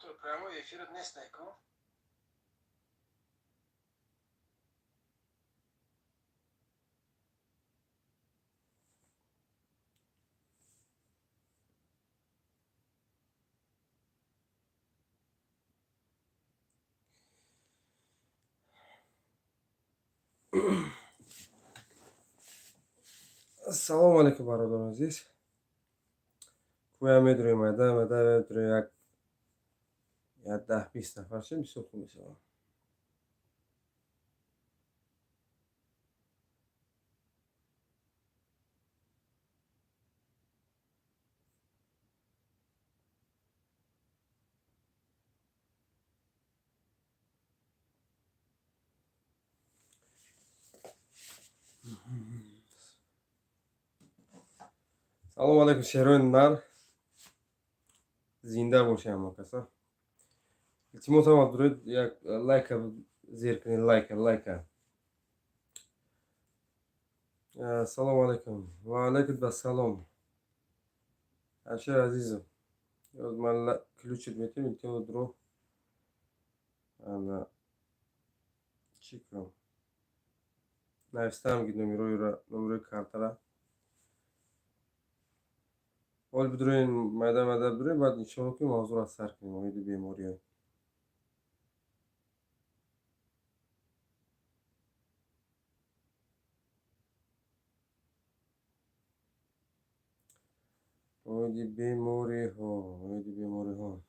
Доктор, прямой эфир нест, ку? Ассалому алайкум, бародарони азиз. Кӯя медурем, майда майда медурем, як 10-20 нафар шем, бисёр хуб мешавад. Салому алайкум, шеҳрои нар, зинда бошед ҳама каса. Илтимос, ҳама дуроед, як лайка зер кунед, лайка, лайка. Ассалому алайкум. Ва алайкум ассалом. Ашир азизам, ман ключит метем, илтимос, дуро ана чӣ кунам, навистам ки номерои картара. Ҳол бидуроем, майда майда бидуроем, баъд иншоалло ки мавзӯъро сар кунем оиди бемориҳо. Оиди бемориҳо, оиди бемориҳо.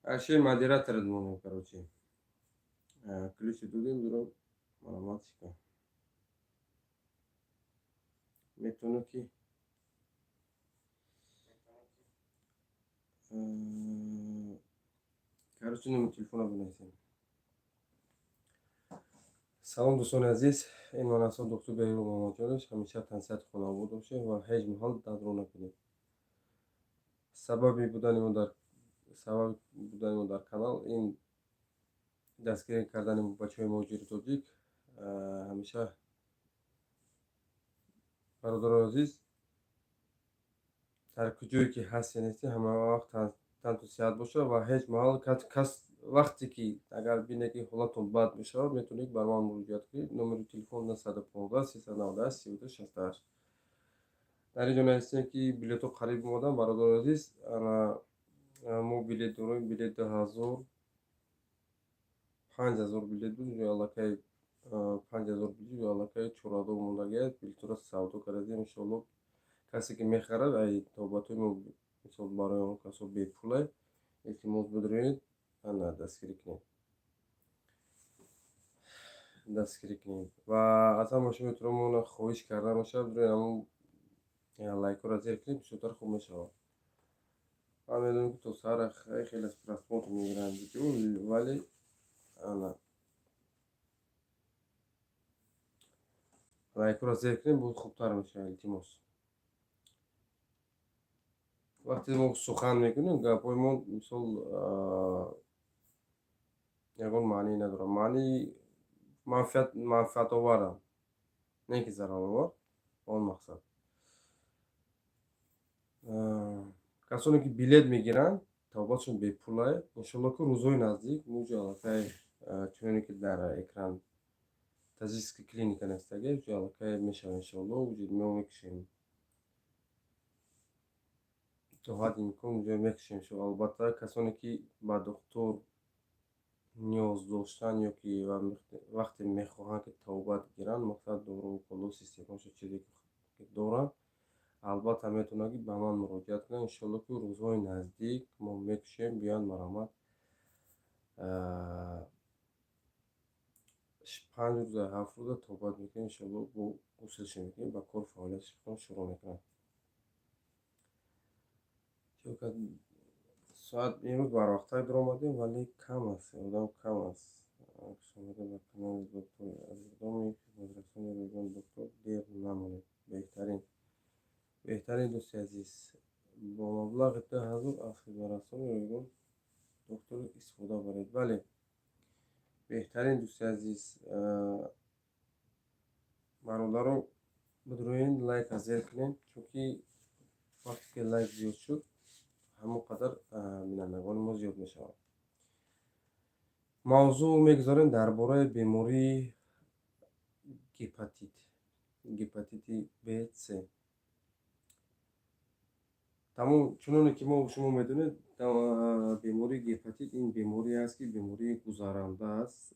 Аши модератор монем, короче. Ключи додем, дуро маълумот чика. Метавонам ки, короче, номер телефона бинависем. Салом, дӯстони азиз, ин ман ҳастам, доктор Беҳрӯз Муҳаммадҷонов. Ҳамеша тансиҳати хонавода бошед ва ҳеҷ маҳал дардро накунед. Сабаби будани мо дар канал ин дастгирӣ кардани бачаҳои муҳоҷири тоҷик. Ҳамеша, бародарони азиз, дар куҷое ки ҳастед, нестед, ҳама вақт танту сиҳат бошад ва ҳеҷ маҳал кас вақте ки агар бинед, ки ҳолатон бад мешавад, метавонед бар ман муроҷиат кунед. Номери телефон 915 398 32 68. Дар ин ҷо навистем, ки билетҳо қариб омаданд, бародарони азиз. Мо билет дорем, билет 2000, 5000 билет буд, аллакай 5000 билет, аллакай 4000 мондагиаст. Билетҳоро савдо кардем. Иншоалло, касе ки мехарад, ай тобатҳои мо, мисол, барои он касо бепулай, илтимос, бидуред, ана дастгирӣ кунед, дастгирӣ кунед. Ва аз ҳама шумо метавонам хоҳиш карда бошад, бидуред, ҳамон лайкҳоро зер кунед, бисёртар хуб мешавад. Ман медонам, ки то саҳар хеле просмотр мегиранд видео, вале ана лайкҳоро зер кунед, боз хубтар мешавад. Илтимос, вақте мо сухан мекунем, гапҳои мо, мисол, ягон маънӣ надорад, маънии манфиатоваранд, не ки зараровар. Он мақсад, касоне ки билет мегиранд, табобатшон бепулай. Иншолло, ки рӯзҳои наздик муҷо аллакай, чуноне ки дар экран таджикский клиника навистага, уҷо аллакай мешавад. Иншоалло, уҷо мо мекушем, то ҳадди имкон уҷо мекушем. Албатта, касоне ки ба духтур ниёз доштан ё ки вақте мехоҳанд, ки табобат гиранд, мақсад, дору, уколу, системаошо, чизе ки доранд, албатта метавонанд, ки ба ман муроҷиат кунанд. Иншоалло, ки рӯзҳои наздик мо мекушем, биёянд, марҳамат. 5 рӯза, 7 рӯза тобат мекунем, иншоалло, бо гусилша мекунем, ба кор фаъолияташ шурӯъ мекунад. Соат имрӯз барвақттар биромадем, вале кам аст, одам кам аст. Хушомадед ба канали доктор. Аз иқдоми хизматрасони ройгон доктор дер намонед. Беҳтарин, беҳтарин, дӯсти азиз, бо маблағи 2000 аз хизматрасони ройгон доктор истифода баред. Бале, беҳтарин, дӯсти азиз. Бародаро, бидроен, лайка зер кунем, чунки вақте ки лайк зиёд шуд, ҳамон қадар бинандагони мо зиёд мешаванд. Мавзӯъ мегузорем дар бораи бемории гепатит, гепатити Б, С. Тамом, чуноне ки мо шумо медонед, бемории гепатит ин беморие аст, ки бемории гузаранда аст.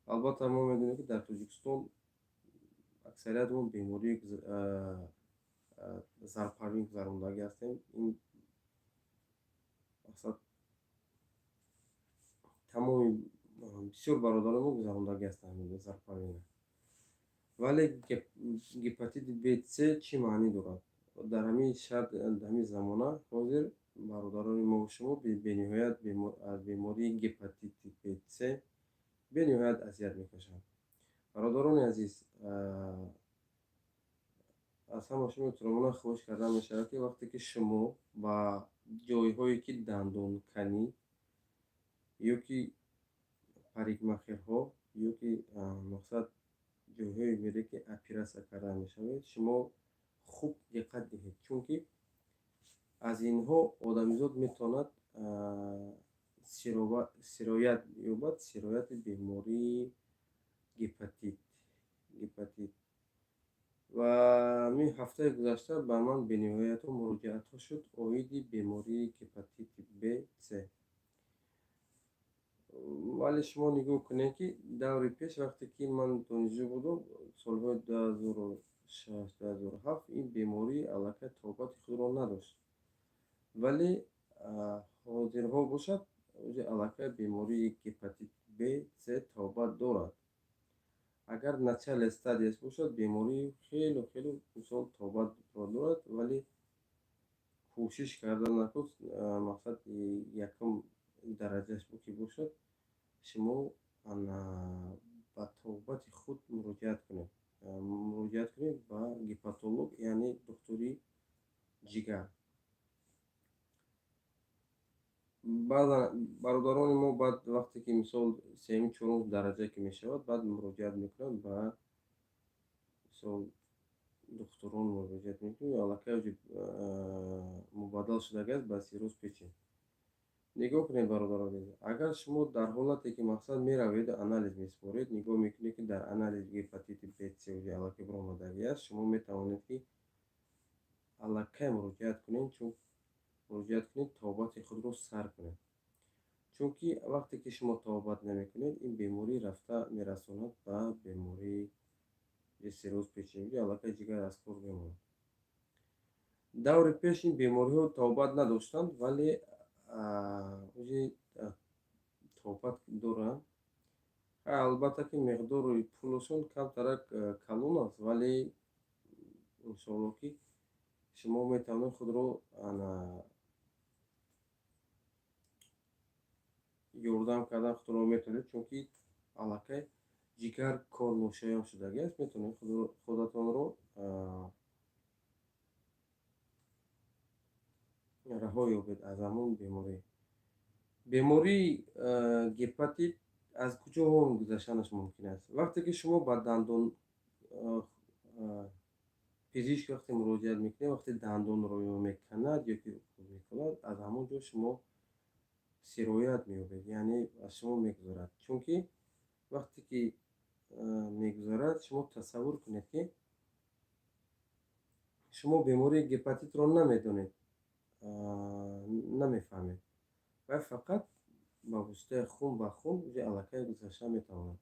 Албатта, мо медонем, ки дар Тоҷикистон аксарияти мо бемории зарпарвин гузарондагӣ ҳастем. Ин мақсад, тамоми бисёр бародарони мо гузарондагӣ ҳастанд зарпарвина. Вале гепатити Б, С чӣ маънӣ дорад? Дар ҳамин шарт, дар ҳамин замона ҳозир бародарони мо шумо бениҳоят аз бемории гепатити Б, С бениҳоят азият мекашанд. Бародарони азиз, аз ҳама шумо эҳтиромона хоҳиш карда мешавад, ки вақте ки шумо ба ҷойҳое ки дандонканӣ ё ки парикмахерҳо ё ки, мақсад, ҷойҳое меред, ки оператсия карда мешавед, шумо хуб диққат диҳед, чунки аз инҳо одамизод метавонад сироят ёбад, сирояти бемории гепатит. Ва ҳамин ҳафтаи гузашта ба ман бениҳоятҳо муроҷиатҳо шуд оиди бемории гепатити Б, С. Вале шумо нигоҳ кунед, ки даври пеш, вақте ки ман донишҷӯ будам, солҳои 2006, 2007, ин беморӣ аллакай тобати худро надошт, вале ҳозирҳо бошад, аллакай бемории гепатит Б, С тобат дорад. Агар начальная стадияш бошад, беморӣ хеле хеле, мисол, тобатро дорад, вале кӯшиш карда накун, мақсад, якум дараҷаш ки бошад, шумо ба тобати худ муроҷиат кунед, муроҷиат кунед ба гепатолог, яъне духтури ҷигар. Баъзан бародарони мо баъд вақте ки, мисол, сеюм, чорум дараҷа ки мешавад, баъд муроҷиат мекунанд ба, мисол, духтурон муроҷиат мекунанд, аллакай мубаддал шудагиаст ба цирроз печени. Нигоҳ кунед, бародарони азиз, агар шумо дар ҳолате ки, мақсад, мераведу анализ месупоред, нигоҳ мекунед, ки дар анализ гепатити Б, С аллакай баромадагиаст, шумо метавонед, ки аллакай муроҷиат кунед, чун муроҷиат кунед, тобати худро сар кунед, чунки вақте ки шумо тобат намекунед, ин беморӣ рафта мерасонад ба бемории цирроз печени, аллакай ҷигар аз кор мемонад. Даври пеш ин бемориҳо тобат надоштанд, вале уже тобат доранд. Албатта, ки миқдори пулашон камтарак калон аст, вале иншоалло, ки шумо метавонед худро ёрдам кардан худро метавонед, чунки аллакай ҷигар кор ношоям шудагиаст, метавонед худатонро раҳо ёбед аз ҳамон беморӣ. Бемории гепатит аз куҷоҳо гузаштанаш мумкин аст? Вақте ки шумо ба дандон пизишк вақте муроҷиат мекунед, вақте дандонро ё меканад, ё ки мекунад, аз ҳамон ҷо шумо сироят меёбед, яъне аз шумо мегузарад. Чунки вақте ки мегузарад, шумо тасаввур кунед, ки шумо бемории гепатитро намедонед, намефаҳмед ва фақат ба воситаи хун ба хун аллакай гузашта метавонад.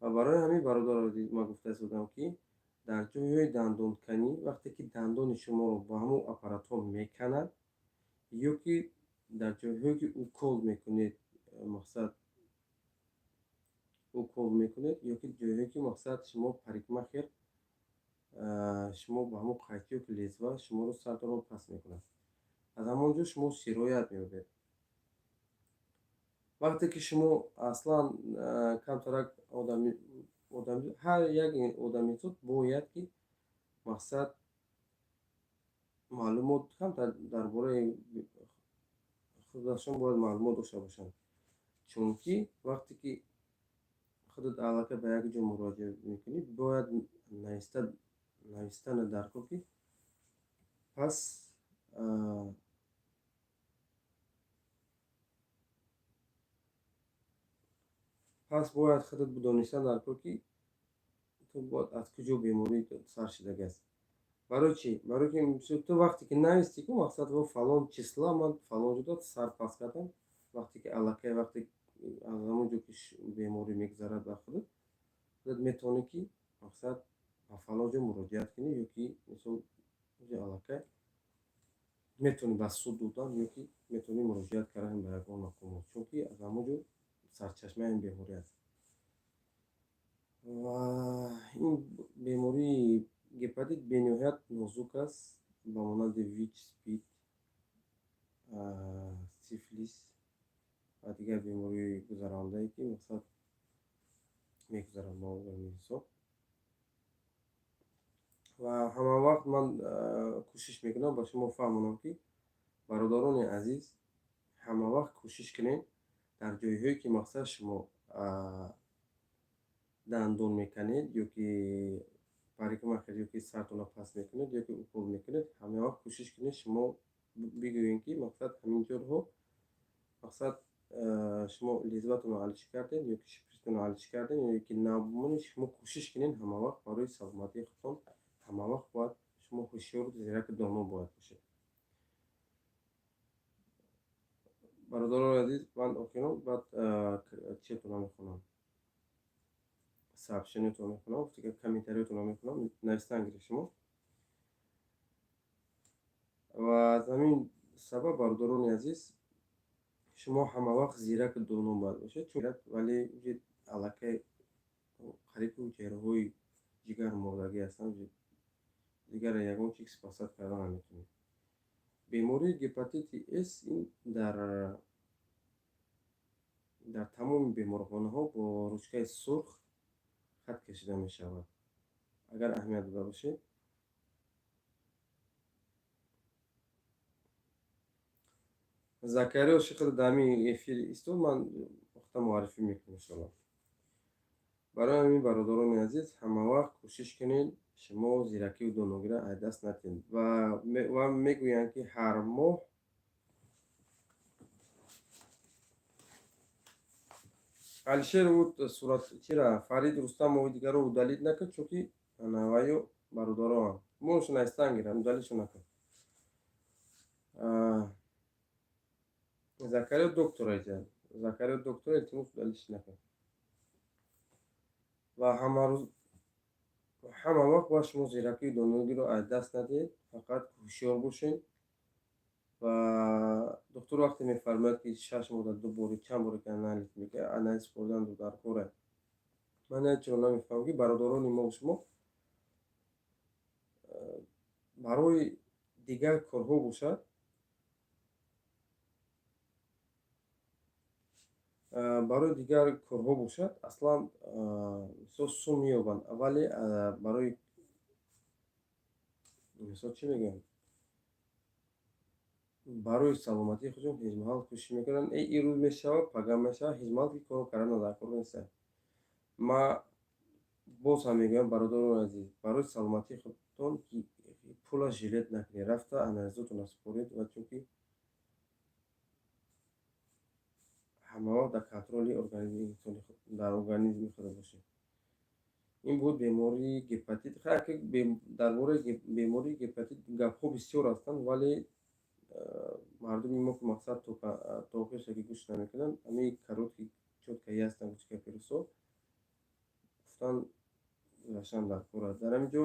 Ва барои ҳамин, бародаро, ман гуфта истодам, ки дар ҷойҳои дандонканӣ, вақте ки дандони шуморо ба ҳамон аппаратҳо меканад, ё ки дар ҷойҳое ки укол мекунед, мақсад, укол мекунед, ё ки ҷойҳое ки мақсад шумо парикмахер шумо ба ҳамон қайчи ё ки лезва шуморо сартонро паст мекунад, аз ҳамон ҷо шумо сироят меёбед. Вақте ки шумо аслан камтарак одами, ҳар як одамизод бояд ки мақсад маълумот камтар дар бораи худашон бояд маълумот дошта бошанд, чунки вақте ки худат аллакай ба як ҷо муроҷиат мекунӣ, бояд навистана дар кор, ки пас бояд худат бидонистан дар кор, ки ту бояд аз куҷо беморӣ сар шудагиаст. Барои чӣ? Барои ки ту вақте ки навистӣ, ку мақсад во фалон числа ман фалон ҷода сар паст кардам, вақте ки аллакай вақте аз ҳамон ҷо ки беморӣ мегузарад ба худат, худат метавонӣ ки мақсад ба фалон ҷо муроҷиат кунӣ, ё ки мисол аллакай метавонӣ ба суд додан, ё ки метавонӣ муроҷиат кардан ба ягон мақомот, чунки аз ҳамон ҷо сарчашмаи ин беморӣ аст. Ва ин бемории гепатит бениҳоят нозук аст, ба монанди ВИЧ, СПИД, сифилис ва дигар бемориҳои гузарандае, ки мақсад мегузаранд ба организми инсон. Ва ҳама вақт ман кӯшиш мекунам ба шумо фаҳмонам, ки бародарони азиз, ҳама вақт кӯшиш кунед дар ҷойҳое ки мақсад шумо дандон меканед, ё ки парикмахер, ё ки сартонро паст мекунед, ё ки укол мекунед, ҳама вақт кӯшиш кунед шумо бигӯед, ки мақсад ҳамин ҷорҳо мақсад шумо лезватонро алишӣ кардед, ё ки шпритонро алишӣ кардед, ё ки набумонед. Шумо кӯшиш кунед ҳама вақт барои саломатии худтон, ҳама вақт бояд шумо ҳушёру зираку доно бояд бошед. Бародарони азиз, ман охирон баъд чиятонро мехонам, сообщениятонро мехонам, комментариятонро мехонам, навистан гиред шумо. Ва аз ҳамин сабаб, бародарони азиз, шумо ҳама вақт зираку доно бояд бошед, вале аллакай қариб ҳуҷайраҳои ҷигар мурдагӣ ҳастанд, дигар ягон чиз спасать карда наметавонед. Бемории гепатити С ин дар тамоми беморхонаҳо бо ручкаи сурх хат кашида мешавад, агар аҳамият дода бошед. Закариё шиқида дар ҳамин эфир истод, ман вақта муаррифӣ мекунам, иншоалло. Барои ҳамин, бародарони азиз, ҳама вақт кӯшиш кунед шумо зиракию доногиро аз даст надиҳед. Ва мегӯянд, ки ҳар моҳ Алишер сурат чира Фарид Рустамови дигарро удалить накун, чунки ваю бародароам моншо найстан гирам, удалитьшо накун. Закариё доктор айҷа, Закариё доктор, илтимос, удалитьш накун. Ва ҳамарӯз ҳама вақт бояд шумо зиракию доногиро аз даст надиҳед, фақат ҳушёр бошед. Ва духтур вақте мефармояд, ки 6 моҳда ду бори, чанд боре ки анализ мекунад, анализ хӯрдан дар кора. Ман чиро намефаҳмам, ки бародарони мо шумо барои дигар корҳо бошад, барои дигар корҳо бошад, аслан мисол сум меёбанд, вале барои мисол чӣ мегӯям, барои саломатии худшон ҳеҷ маҳал кӯшиш мекунанд. Э, ирӯз мешавад, пага мешавад, ҳеҷ маҳал ки корро кардан дар кор нест. Ма боз ҳам мегӯям, бародарони азиз, барои саломатии худтон пула жалеть накунед, рафта анализотонро супоред. Ва чунки ҳамавақт дар контроли организми инсони, дар организми худ бошед. Ин буд бемории гепатит. Дар бораи бемории гепатит гапҳо бисёр ҳастанд, вале мардуми мо ки мақсад то охирша ки гӯш намекунанд, ҳамин короткий, чётко, ясно гӯшка пересо гуфтан гузаштан дар кор аст. Дар ҳамин ҷо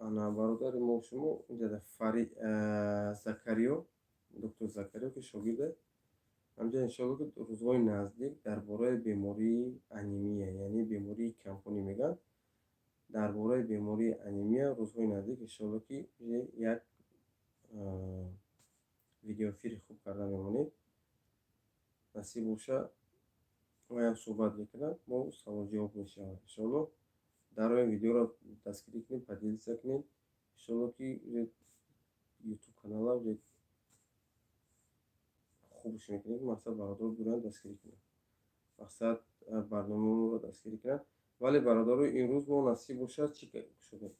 ана бародари мо шумо инҷа Фари Закариё, доктор Закариё, ки шогирде, Ҳамҷа иншоалло, ки рӯзҳои наздик дар бораи бемории анемия, яъне бемории камхунӣ мегӯянд, дар бораи бемории анемия рӯзҳои наздик иншоалло, ки як видеоэфири хуб карда мемонем. Насиб боша, ваям суҳбат мекунад, мо саволҷавоб мешавад иншоалло. Дар ои видеоро дастгирӣ кунед, поделиться кунед. Иншоалло, ки ютуб канала хубш мекунем, ки мақсад бародаро биранд, дастгирӣ кунанд, мақсад барномаро дастгирӣ кунанд. Вале, бародаро, имрӯз мо, насиб бошад, чӣ кушодем?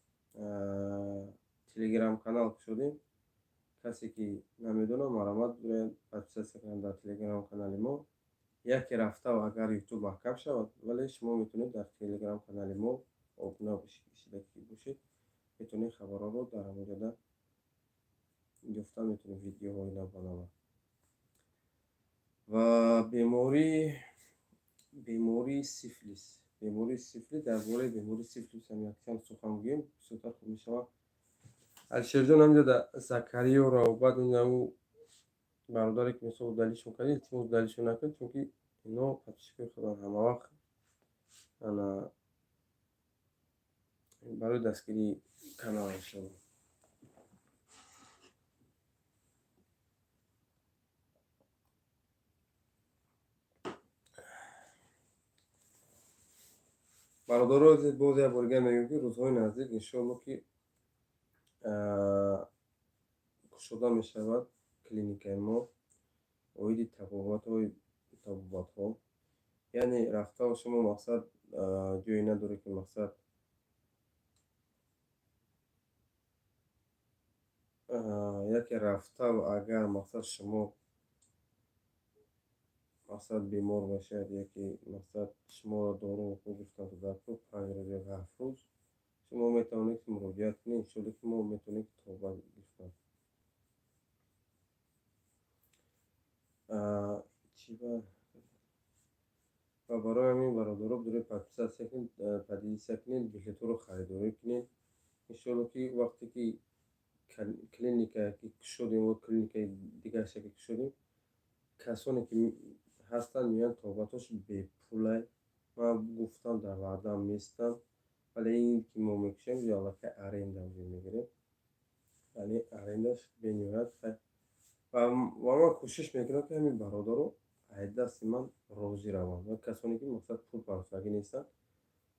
Телеграм канал кушодем. Касе ки намедонад, марҳамат, бирояд, подписаться кунанд дар телеграм канали мо. Яке рафтав, агар ютуб маҳкам шавад, вале шумо метавонед дар телеграм канали мо обуна шидаки бошед, метавонед хабарҳоро дар ҳамонҷода ёфта метавонед, видеоҳои навбанава. Ва бемории сифлис, бемории сифлис, дар бораи бемории сифлис ҳам якчанд сухан гӯем, бисёртар хуб мешавад. Алишерҷон, ҳаминҷо Закариёро, баъд ӯ бародаре ки мисол удалить шон кардем, илтимос, удалить шон накунед, чунки ино подписчик ои худанд, ҳамавақт ана барои дастгирии канал, иншоалло. Бародаро, боз як бор дигар мегӯем, ки рӯзҳои наздик иншоалло, ки кушода мешавад клиникаи мо оиди табобатҳои, табобатҳо, яъне рафтаву шумо мақсад ҷое надоред, ки мақсад яке рафтаву агар мақсад шумо мақсад бемор мешавед, яке мақсад шуморо дору гирифтан дар 5 рӯз ё 7 рӯз, шумо метавонед, ки муроҷиат кунед. Иншоалло, ки мо метавонем, ки табобат гирифтан чиба. Ва барои ҳамин, бародаро, дуред, подписаться кунед, поделиться кунед, билетҳоро харидорӣ кунед. Иншоалло, ки вақте ки клиника ки кушодем ва клиникаи дигарша ки кушодем, касоне ки ҳастанд, меоянд, табобатҳош бепулай. Ман гуфтам, дар ваъдаам местам, вале ин ки мо мекушем, аллакай аренда мегирем, яъне арендаш бениҳоят. Ва ман кӯшиш мекунам, ки ҳамин бародаро аз дасти ман розӣ раванд. Ва касоне ки мақсад пул партофтагӣ нестанд,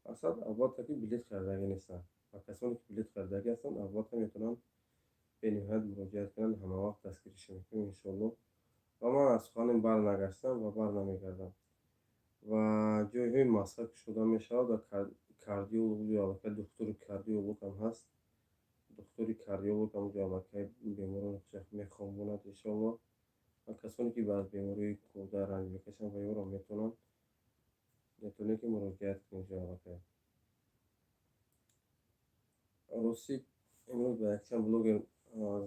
мақсад, албатта, ки билет харидагӣ нестанд, ва касоне ки билет харидагӣ ҳастанд, албатта, метавонанд бениҳоят муроҷиат кунанд, ҳамавақт дастгириша мекунем, иншоалло. Ва ман аз суханем барнагаштам ва барнамегардам. Ва ҷойҳои Москва кушода мешавад ва кардиолог аллакай, духтури кардиолог ҳам ҳаст, духтури кардиолог ҳам ҷо аллакай беморони мехобонад, иншоалло. Ва касоне ки аз бемории кӯрда ранҷ мекашанд, ва ёро метавонанд, метавонед, ки муроҷиат кунед ҷо аллакай. Ростӣ, имрӯз ба якчанд блогер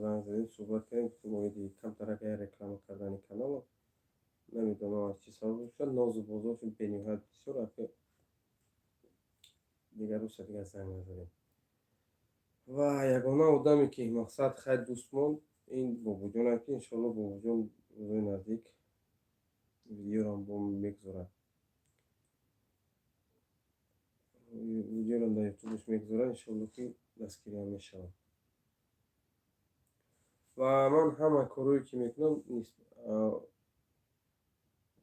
занг задем, суҳбат кардем, гуфтем оиди камтарак реклама кардани канало. Намедонам, аз чӣ сабаб шуд, нозу бозоршон бениҳоят бисёр, аки дигар рӯза дигар занг назадем. Ва ягона одаме ки мақсад хай дӯст монд, ин Бобоҷон аст, ки иншоалло Бобоҷон рӯзҳои наздик видеорам бо мегузорад, видеорам дар ютубаш мегузорад, иншоалло, ки дастгириам мешавад. Ва ман ҳама корҳое ки мекунам,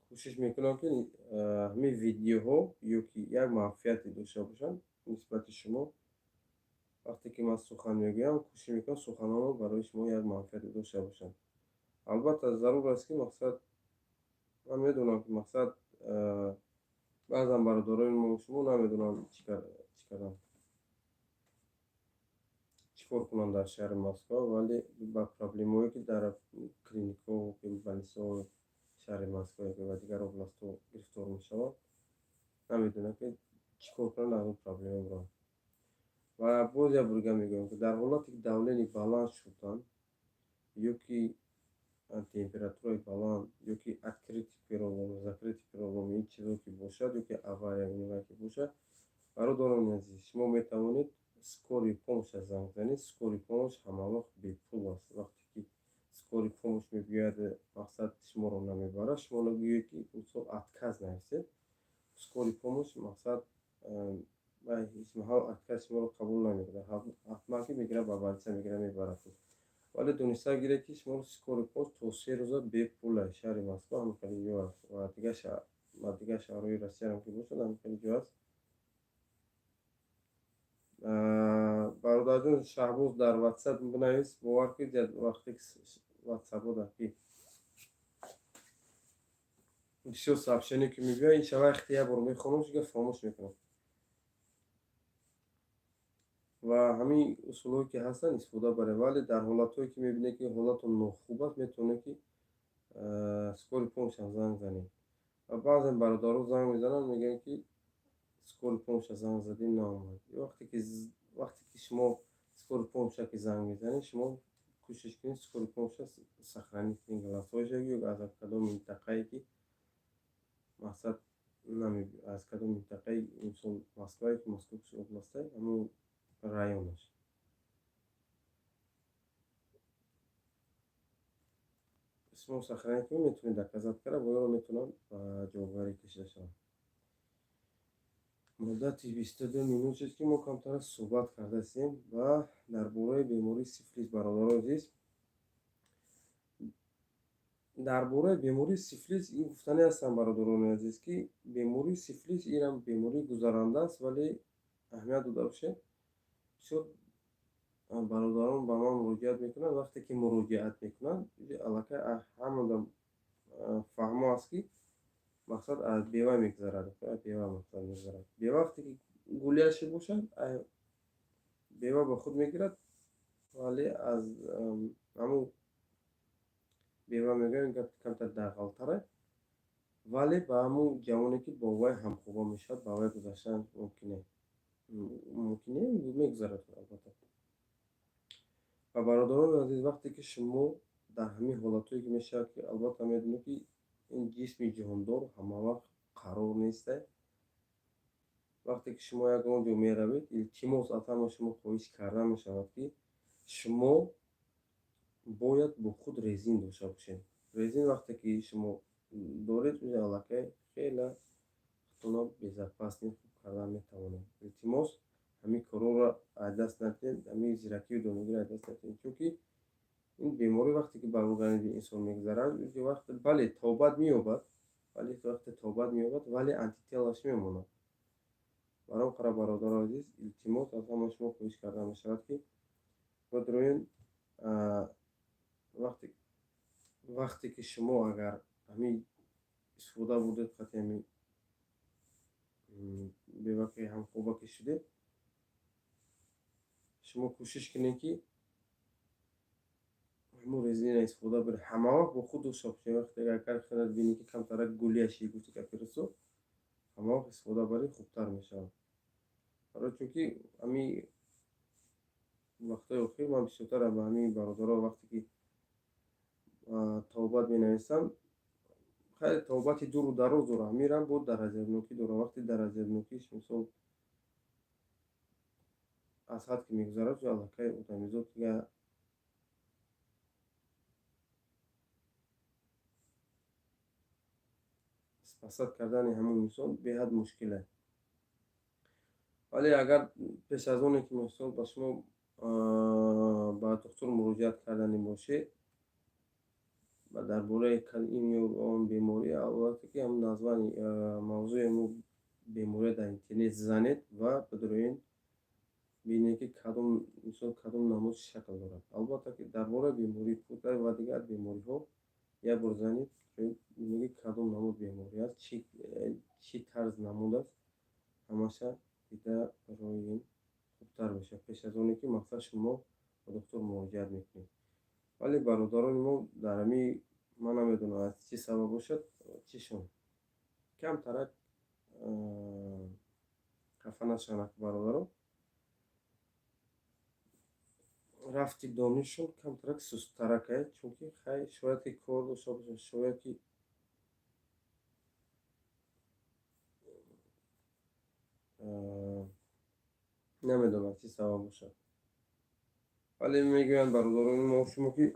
кӯшиш мекунам, ки ҳамин видеоҳо ё ки як манфиате дошта бошанд нисбати шумо. Вақте ки ман сухан мегӯям, кӯшиш мекунам, суханонро барои шумо як манфиате дошта бошанд. Албатта, зарур аст, ки мақсад ман медонам, ки мақсад баъзан бародарони мо, шумо намедонам чӣ кардам, чӣ кор кунам дар шаҳри Москва, вале ба проблемаҳое ки дар клиникҳо, больница ҳо шаҳри Москва ва дигар областҳо гирифтор мешаванд, намедонам, ки чӣ кор кунанд, аз он проблема буранд. Ва боз як бор дигар мегӯям, ки дар ҳолате ки давление баланд шудан ё ки температураи баланд, ё ки открытый перелом, закрытый перелом, ин чизо ки бошад, ё ки авария ки бошад, бародарони азиз, шумо метавонед скорый помощь занг занед. Скорый помощь ҳамавақт бепул аст. Вақте ки скорый помощь занг занед, Скорый помощь мебиёяд, мақсад, шуморо намебарад. Шумо гӯед, ки мисол отказ нависед. Скорый помощь, мақсад, ҳеҷ маҳал отказ шуморо қабул намекунад, ҳатман ки мегирад, ба больница мегирад, мебарад. Вале дониста гиред, ки шуморо скорый помощь то 3 рӯза бепул аст. Шаҳри Москва ҳамин хеле ҷо аст ва дигар шаҳрҳои Россиярам ки бошад, ҳамин хеле ҷо аст. Бародарҷон Шаҳбоз, дар Ватсап бинавис. Бовар кунед, вақте ки Ватсапода ки бисёр сообщение ки мебиёяд, ин шава вақте як бор мехонам, дигар фаромӯш мекунам. Ва ҳамин усулҳое ки ҳастанд, истифода баред. Вале дар ҳолатҳое ки мебинед, ки ҳолатон нохуб аст, метавонед, ки скорый помощь ам занг занед. Ва баъзан бародаро занг мезананд, мегӯянд, ки скорый помощь а занг задем, наомад. Вақте ки шумо скорый помощь а ки занг мезанед, шумо кӯшиш кунед, скорый помощь а сохранить кунед, голосовойша, ё аз кадом минтақае ки, мақсад, аз кадом минтақаи, мисол, Москвае ки Московский областае, ҳамон районаш. Шумо сохранить кунед, метавонед доказать карда, ва ёро метавонанд ба ҷавобгарӣ кашида шаванд. Муддати 22 минут шуд, ки мо камтар суҳбат кардастем ва дар бораи бемории сифилис. Бародарони азиз, дар бораи бемории сифилис ин гуфтанӣ ҳастам, бародарони азиз, ки бемории сифилис инам бемории гузаранда аст, вале аҳамият дода бошед, бисёр бародарон ба ман муроҷиат мекунанд. Вақте ки муроҷиат мекунанд, аллакай ҳамада фаҳмо аст, ки, мақсад, аз бева мегузарад, бева, мақсад, мегузарад. Бева вақте ки гулияше бошад, бева ба худ мегирад, вале аз ҳамун бева мегӯям, гап камтар дағалтара, вале ба ҳамун ҷавоне, ки бо вай ҳамхоба мешавад, ба вай гузаштан мумкин мумкин мегузарад, албатта. Ва бародарони азиз, вақте ки шумо дар ҳамин ҳолатҳое ки мешавад, ки албатта медонед, ки ин ҷисми ҷондор ҳамавақт қарор неста, вақте ки шумо ягон ҷо меравед, илтимос, аз ҳама шумо хоҳиш карда мешавад, ки шумо бояд бо худ резин дошта бошед. Резин вақте ки шумо доред, аллакай хеле худтонро безопасный хуб карда метавонед. Илтимос, ҳамин корҳоро аз даст надиҳед, ҳамин зиракию доногиро аз даст надиҳед, чунки ин беморӣ вақте ки ба организми инсон мегузарад, вақт, бале, тобат меёбад, вале вақте тобат меёбад, вале антитело ш мемонад. Баром қара, бародари азиз, илтимос, аз ҳама шумо хоҳиш карда мешавад, ки бодроен вақте ки шумо агар ҳамин истифода бурдед, қати ҳамин беваки ҳамхоба ки шудед, шумо кӯшиш кунед, ки ҳамун резина истифода баред, ҳамавақт бо худ дошта бошед. Вақте агар хелат бинӣ, ки камтарак гулияши гуфти гапи расо, ҳамавақт истифода баред, хубтар мешавад. Барои чунки ҳамин вақтҳои охир ман бисёртар ба ҳамин бародаро вақте ки тобат менависам, хайр, тобати дуру дароз дорам, ҳаминрам бо дараҷанокӣ дорам. Вақте дараҷанокиш, мисол, аз ҳад ки мегузарад, аллакай одамизод дигар спасать кардани ҳамон инсон беҳад мушкил аст. Вале агар пеш аз оне ки, мисол, ба шумо ба духтур муроҷиат карданӣ бошед ва дар бораи ин ё он беморӣ, албатта ки ҳамн название, мавзӯи ҳамун бемория дар интернет занед ва бидроен, бинед, ки кадом, мисол, кадом намуд шакл дорад. Албатта ки дар бораи бемории пӯта ва дигар бемориҳо як бор занед, бинед, ки кадом намуд беморӣ аст, чӣ тарз намуд аст, ҳамаша дида роин хубтар мешавад, пеш аз оне ки, мақсад, шумо ба духтур муроҷиат мекунед. Вале бародарони мо дар ҳамин, ман намедонам, аз чӣ сабаб бошад, чишон камтарак хафа нашаванд, бародарон, рафти донишшон камтарак сусттарак аст, чунки хай, шояд ки кор дошта бошад, шояд ки намедонам, чӣ сабаб бошад. Вале мегӯянд бародарони мо шумо, ки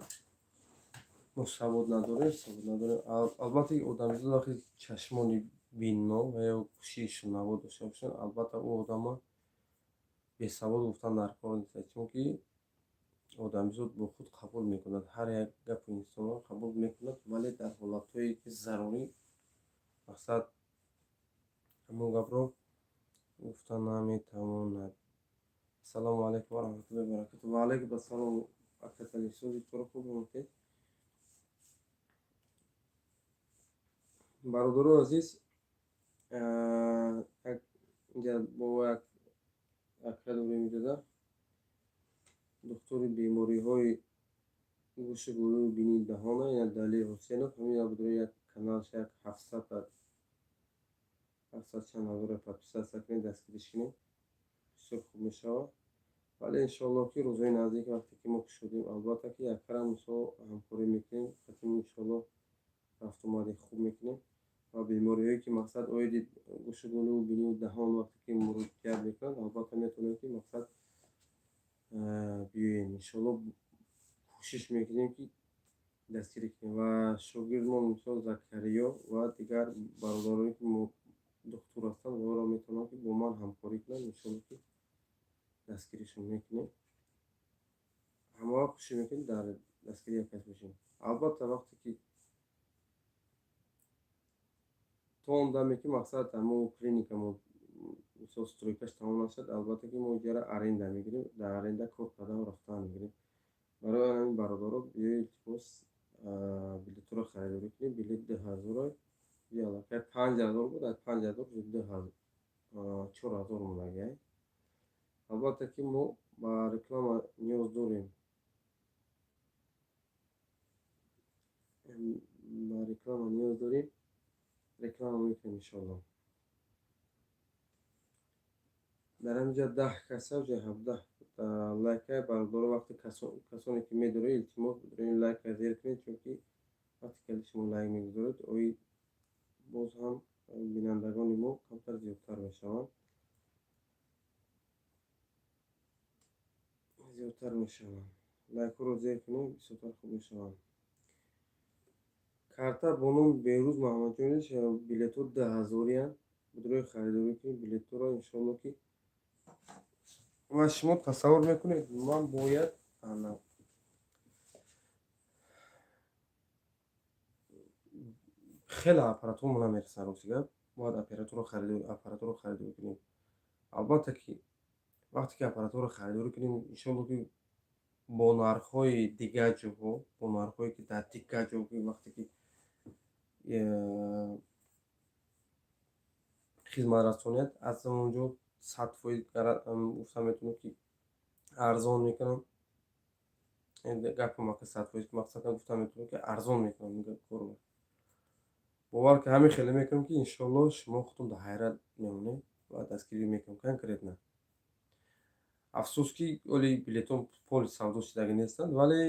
Мо савод надорем, савод надорем. Албатта, одамизод вақте чашмони бино ва ё гӯши шунаво дошта бошанд, албатта, ӯ одама бесавод гуфтан дар кор нест, чунки одамизод бо худ қабул мекунад, ҳар як гапи инсонро қабул мекунад, вале дар ҳолатҳое ки зарурӣ, мақсад, ҳамон гапро гуфта наметавонад. Ассалому алайкум ва раҳматуллоҳи ва баракатуҳ. Ва алайкум ассалом, акаталисози туро хуб омадед. Бародарои азиз, инҷа бо як ака дорем иҷоза, духтури бемориҳои гӯшу гулӯю бинии даҳона, ина Далер Ҳусейнов. Ҳамин бародаро, як каналш як 700 чанд ҳазора подписаться кунед, дастгириш кунед, бисёр хуб мешавад. Вале иншоаллоҳ, ки рӯзҳои наздик, вақте ки мо кушодем, албатта, ки яккарам мисол ҳамкорӣ мекунем, қатъи иншоаллоҳ рафтуомади хуб мекунем ва бемориҳое ки, мақсад, оиди гӯшу гулӯ, бинию даҳон вақте ки муроҷиат мекунанд, албатта, метавонем ки, мақсад, биёем, иншоаллоҳ, кӯшиш мекунем ки дастгирӣ кунем. Ва шогирдмон, мисол, Закариё ва дигар бародароне ки духтур ҳастанд, онҳоро метавонанд ки бо ман ҳамкорӣ кунанд. Иншоаллоҳ, ки дастгиришон мекунем. Ҳамавақт кӯшиш мекунем дар дастгирии як кас бошем. Албатта, вақте ки то он даме ки, мақсад, ҳамо клиникамо, мисол, стройкаш тамом нашад, албатта, ки мо иҷара аренда мегирем, дар аренда кор кардан рафтан мегирем. Барои ҳамин, бародаро, биёед, илтимос, билетҳоро харидорӣ кунем. Билет 2000, аллакай 5000 буд, аз 5000 4000 мондагиай. Албатта, ки мо ба реклама ниёз дорем, ба реклама ниёз дорем, реклама мекунем, иншоаллоҳ. Дар ҳаминҷа 10 каса, ҷа 17 лайка. Бародаро, вақте касоне ки медоред, илтимос, лайка зер кунед, чунки вақте ки шумо лайк мегузоред, ои боз ҳам бинандагони мо камтар зиёдтар мешаванд, зиёдтар мешаванд. Лайкҳоро зер кунед, бисёртар хуб мешаванд. Карта бо номи Беҳрӯз Маҳмадҷонович, билетҳо 2000-иянд. Будрои харидорӣ кунед билетҳоро, иншоалло, ки ва шумо тасаввур мекунед, ман бояд ана хеле аппаратҳомо намерасанд. Рости гап, бояд аппаратҳоро харидорӣ кунем. Албатта, ки вақте ки аппаратҳоро харидорӣ кунем, иншоалло, ки бо нархҳои дигар ҷоҳо, бо нархҳое ки дар дигар ҷо вақте ки хизматрасоният, аз он ҷо 100% гуфта метавонем ки арзон мекунам. Гапам ака 100% мақсад, гуфта метавонем ки арзон мекунам корро. Бовар ки ҳамин хеле мекунам ки иншоаллоҳ шумо худтон дар ҳайрат мемонед ва дастгирӣ мекунам конкретно. Афсӯс, ки оли билетҳо поли савдо шудагӣ нестанд, вале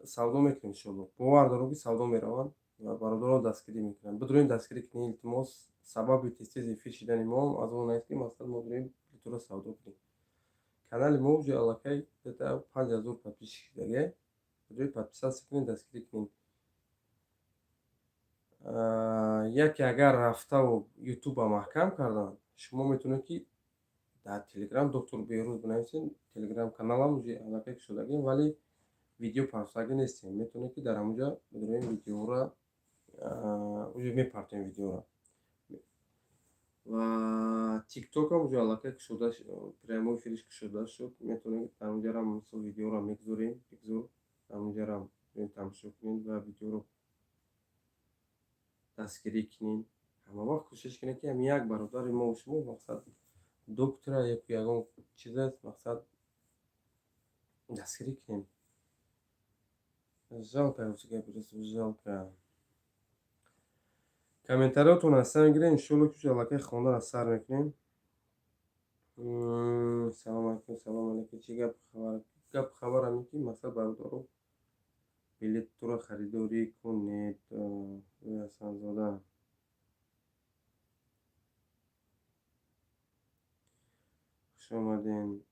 савдо мекунем, иншоаллоҳ. Бовар дорам, ки савдо мераванд ва бародарон дастгирӣ мекунанд. Бидурем, дастгирӣ кунем, илтимос. Сабаби тез-тез эфир шидани мо аз он аст, ки, масалан, мо дорем билетҳоро савдо кунем. Канали мо уже аллакай 5000 подписчик шудагиай. Бидуред, подписаться кунед, дастгирӣ кунед. Яке агар рафтаву ютуба маҳкам карданд, шумо метавонед ки дар Телеграм доктор Беҳрӯз бинависед. Телеграм каналам уже аллакай кушодагем, вале видео партофтагӣ нестем. Метавонед ки дар ҳамонҷа бидурем, видеоро уже мепартоем видеоро. Ва Тиктокам уже аллакай кушода, прямой эфириш кушода шуд. Метавонед дар онҷарам, мисол, видеоро мегузорем, бигзор дар онҷарам тамошо кунед ва видеоро дастгирӣ кунед. Ҳама вақт кӯшиш кунед, ки ҳамин як бародари мо шумо, мақсад, доктора яку ягон чиз аст, мақсад, дастгирӣ кунем. Жалко, жалко. Комментариётон аз сар мегирем, иншоалло, ки аллакай хондан аз сар мекунем. Салом алейкум, салом алейкум. Чӣ гап хабар? Гап хабар ҳамин ки, мақсад, бародаро, билетро харидорӣ кунед. Ҳасанзода, хуш омадем.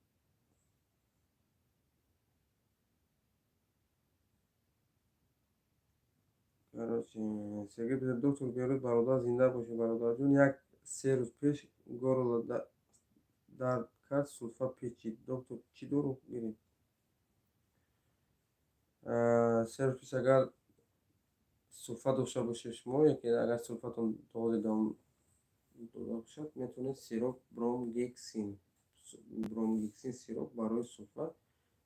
Короче, Сергей Петр, доктор Бероз, бародар, зинда бошед, бародарҷон. Як се рӯз пеш горло дард кард, сулфа печид. Доктор, чӣ дору гирем? 3 рӯз пеш агар сулфа дошта бошед шумо, яке агар сулфатон то давом дода бошад, метавонед сироп бромгексин. Бромгексин сироп барои сулфа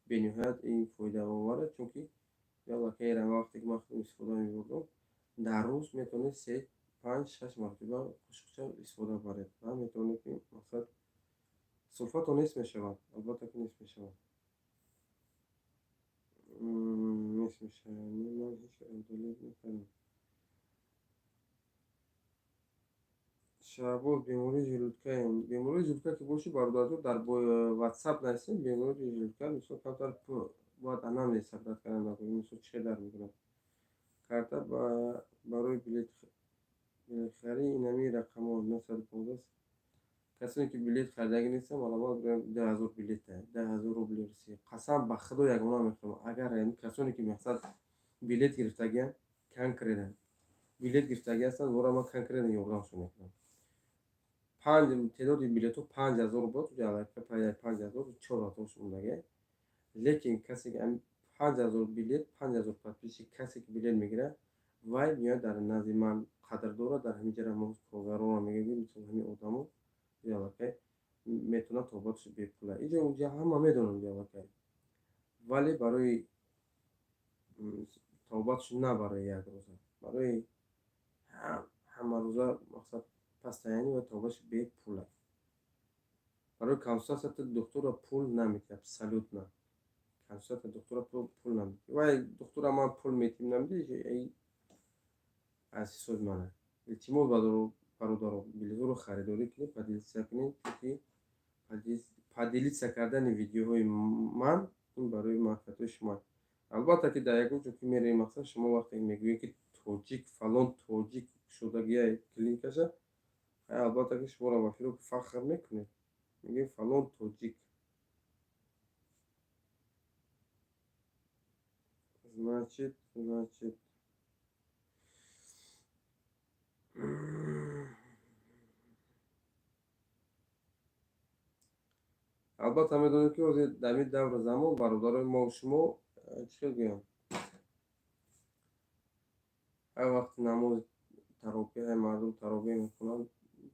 бениҳоят ин фоидаовар аст, чунки яллакайра вақте ки ман худам истифода мебурдам, дар рӯз метавонед се, панҷ, шаш маротиба қошуқча истифода баред ва метавонед ки мақсад сулфатон нест мешавад, албатта ки нест мешавад. Нест мешавад. Ман ҳеҷ удалить накардам. Шаҳбоз, бемории желудкаем. Бемории желудка ки бошӣ, бародарҷон, дар WhatsApp нависем. Бемории желудка, мисол, камтар бояд анамнез сабрат кардан накунӣ, мисол, чӣ хел дард мекунад. Карта барои билетхарӣ инами рақамҳо 915. Касоне ки билет харидагӣ нестанд, маълумот гӯям, 10 000 билета, 10 000 рубли Русия. Қасам ба Худо, ягона мехӯрам. Агар касоне ки мақсад билет гирифтагианд, конкретно билет гирифтагӣ ҳастанд, вора ман конкретно ёрдамшон мекунам. Панҷ теъдоди билетҳо 5000 буд, 5000, 4000 шумондагӣ. Лекин касе ки 5000 билет, 5000 подписчик, касе ки билет мегирад, вай меояд дар назди ман қадр дорад, дар ҳамин ҷара мо коргаронро мегӯем, мисол, ҳамин одамо аллакай метавонад тобаташ бепула. Иҷо унҷа ҳама медонанд аллакай. Вале барои тобаташ на барои як рӯза, барои ҳамарӯза мақсад постоянно ва тобаташ бепула. Барои консултатсия духтурро пул наметиҳад, абсолютно. Консултатсия духтурро пул наметиҳад. Вай духтура ман пул метиҳем намедиҳӣ, аз ҳисоби мана. Илтимос, бародаро, билетҳоро харидорӣ кунед, поделиться кунед, чунки поделиться кардани видеоҳои ман ин барои манфиатҳои шумо. Албатта ки дар ягон ҷо ки меравем, мақсад, шумо вақте мегӯед ки тоҷик, фалон тоҷик шудагия клиникаша, албатта ки шуморо ба фикр фахр мекунед. Мегӯед фалон тоҷик. Значит, албатта медонед ки ҳозир дар ин давру замон бародарои мо шумо чӣ хел гӯям, ҳар вақти намози таровеҳ мардум таровеҳ мехонанд,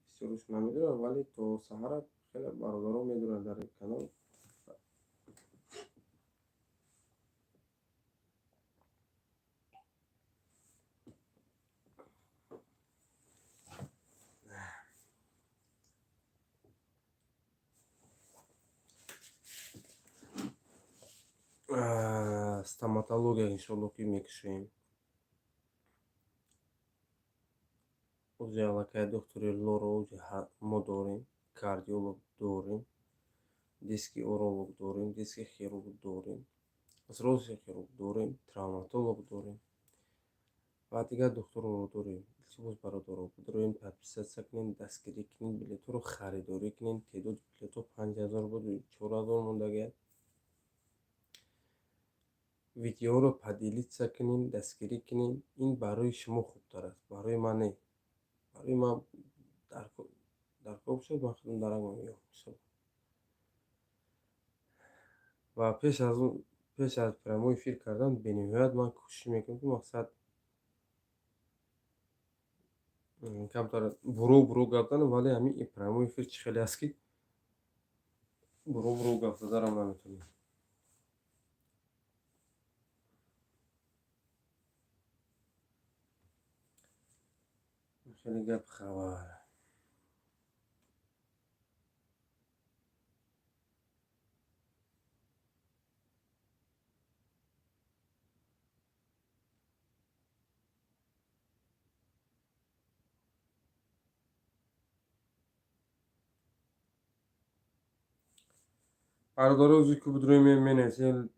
бисёрашон намедонанд, вале то саҳара хеле бародарон медонанд дар канал. Стоматология иншоалло ки мекушоем. Ози аллакай доктори лоро мо дорем, кардиолог дорем, детский уролог дорем, детский хирург дорем, взрослый хирург дорем, травматолог дорем ва дигар духтурро дорем. Илтимос, бародаро, бидроем, подписаться кунед, дастгирӣ кунед, билетҳоро харидорӣ кунед. Теъдоди билетҳо 5000 буд, 4000 мондагиаст. Видеоро поделиться кунед, дастгирӣ кунед. Ин барои шумо хубтар аст, барои ман не. Барои ман даркор бошад, ман худам дарак меоям. Ва пеш аз прямой эфир кардан бениҳоят ман кӯшиш мекунам, ки мақсад камтар буро буро гап занам, вале ҳамин прямой эфир чӣ хеле аст, ки буро буро гап заданам наметавонем. Хеле гап хабар. Бародаро, рӯзе ки будроем, менависем,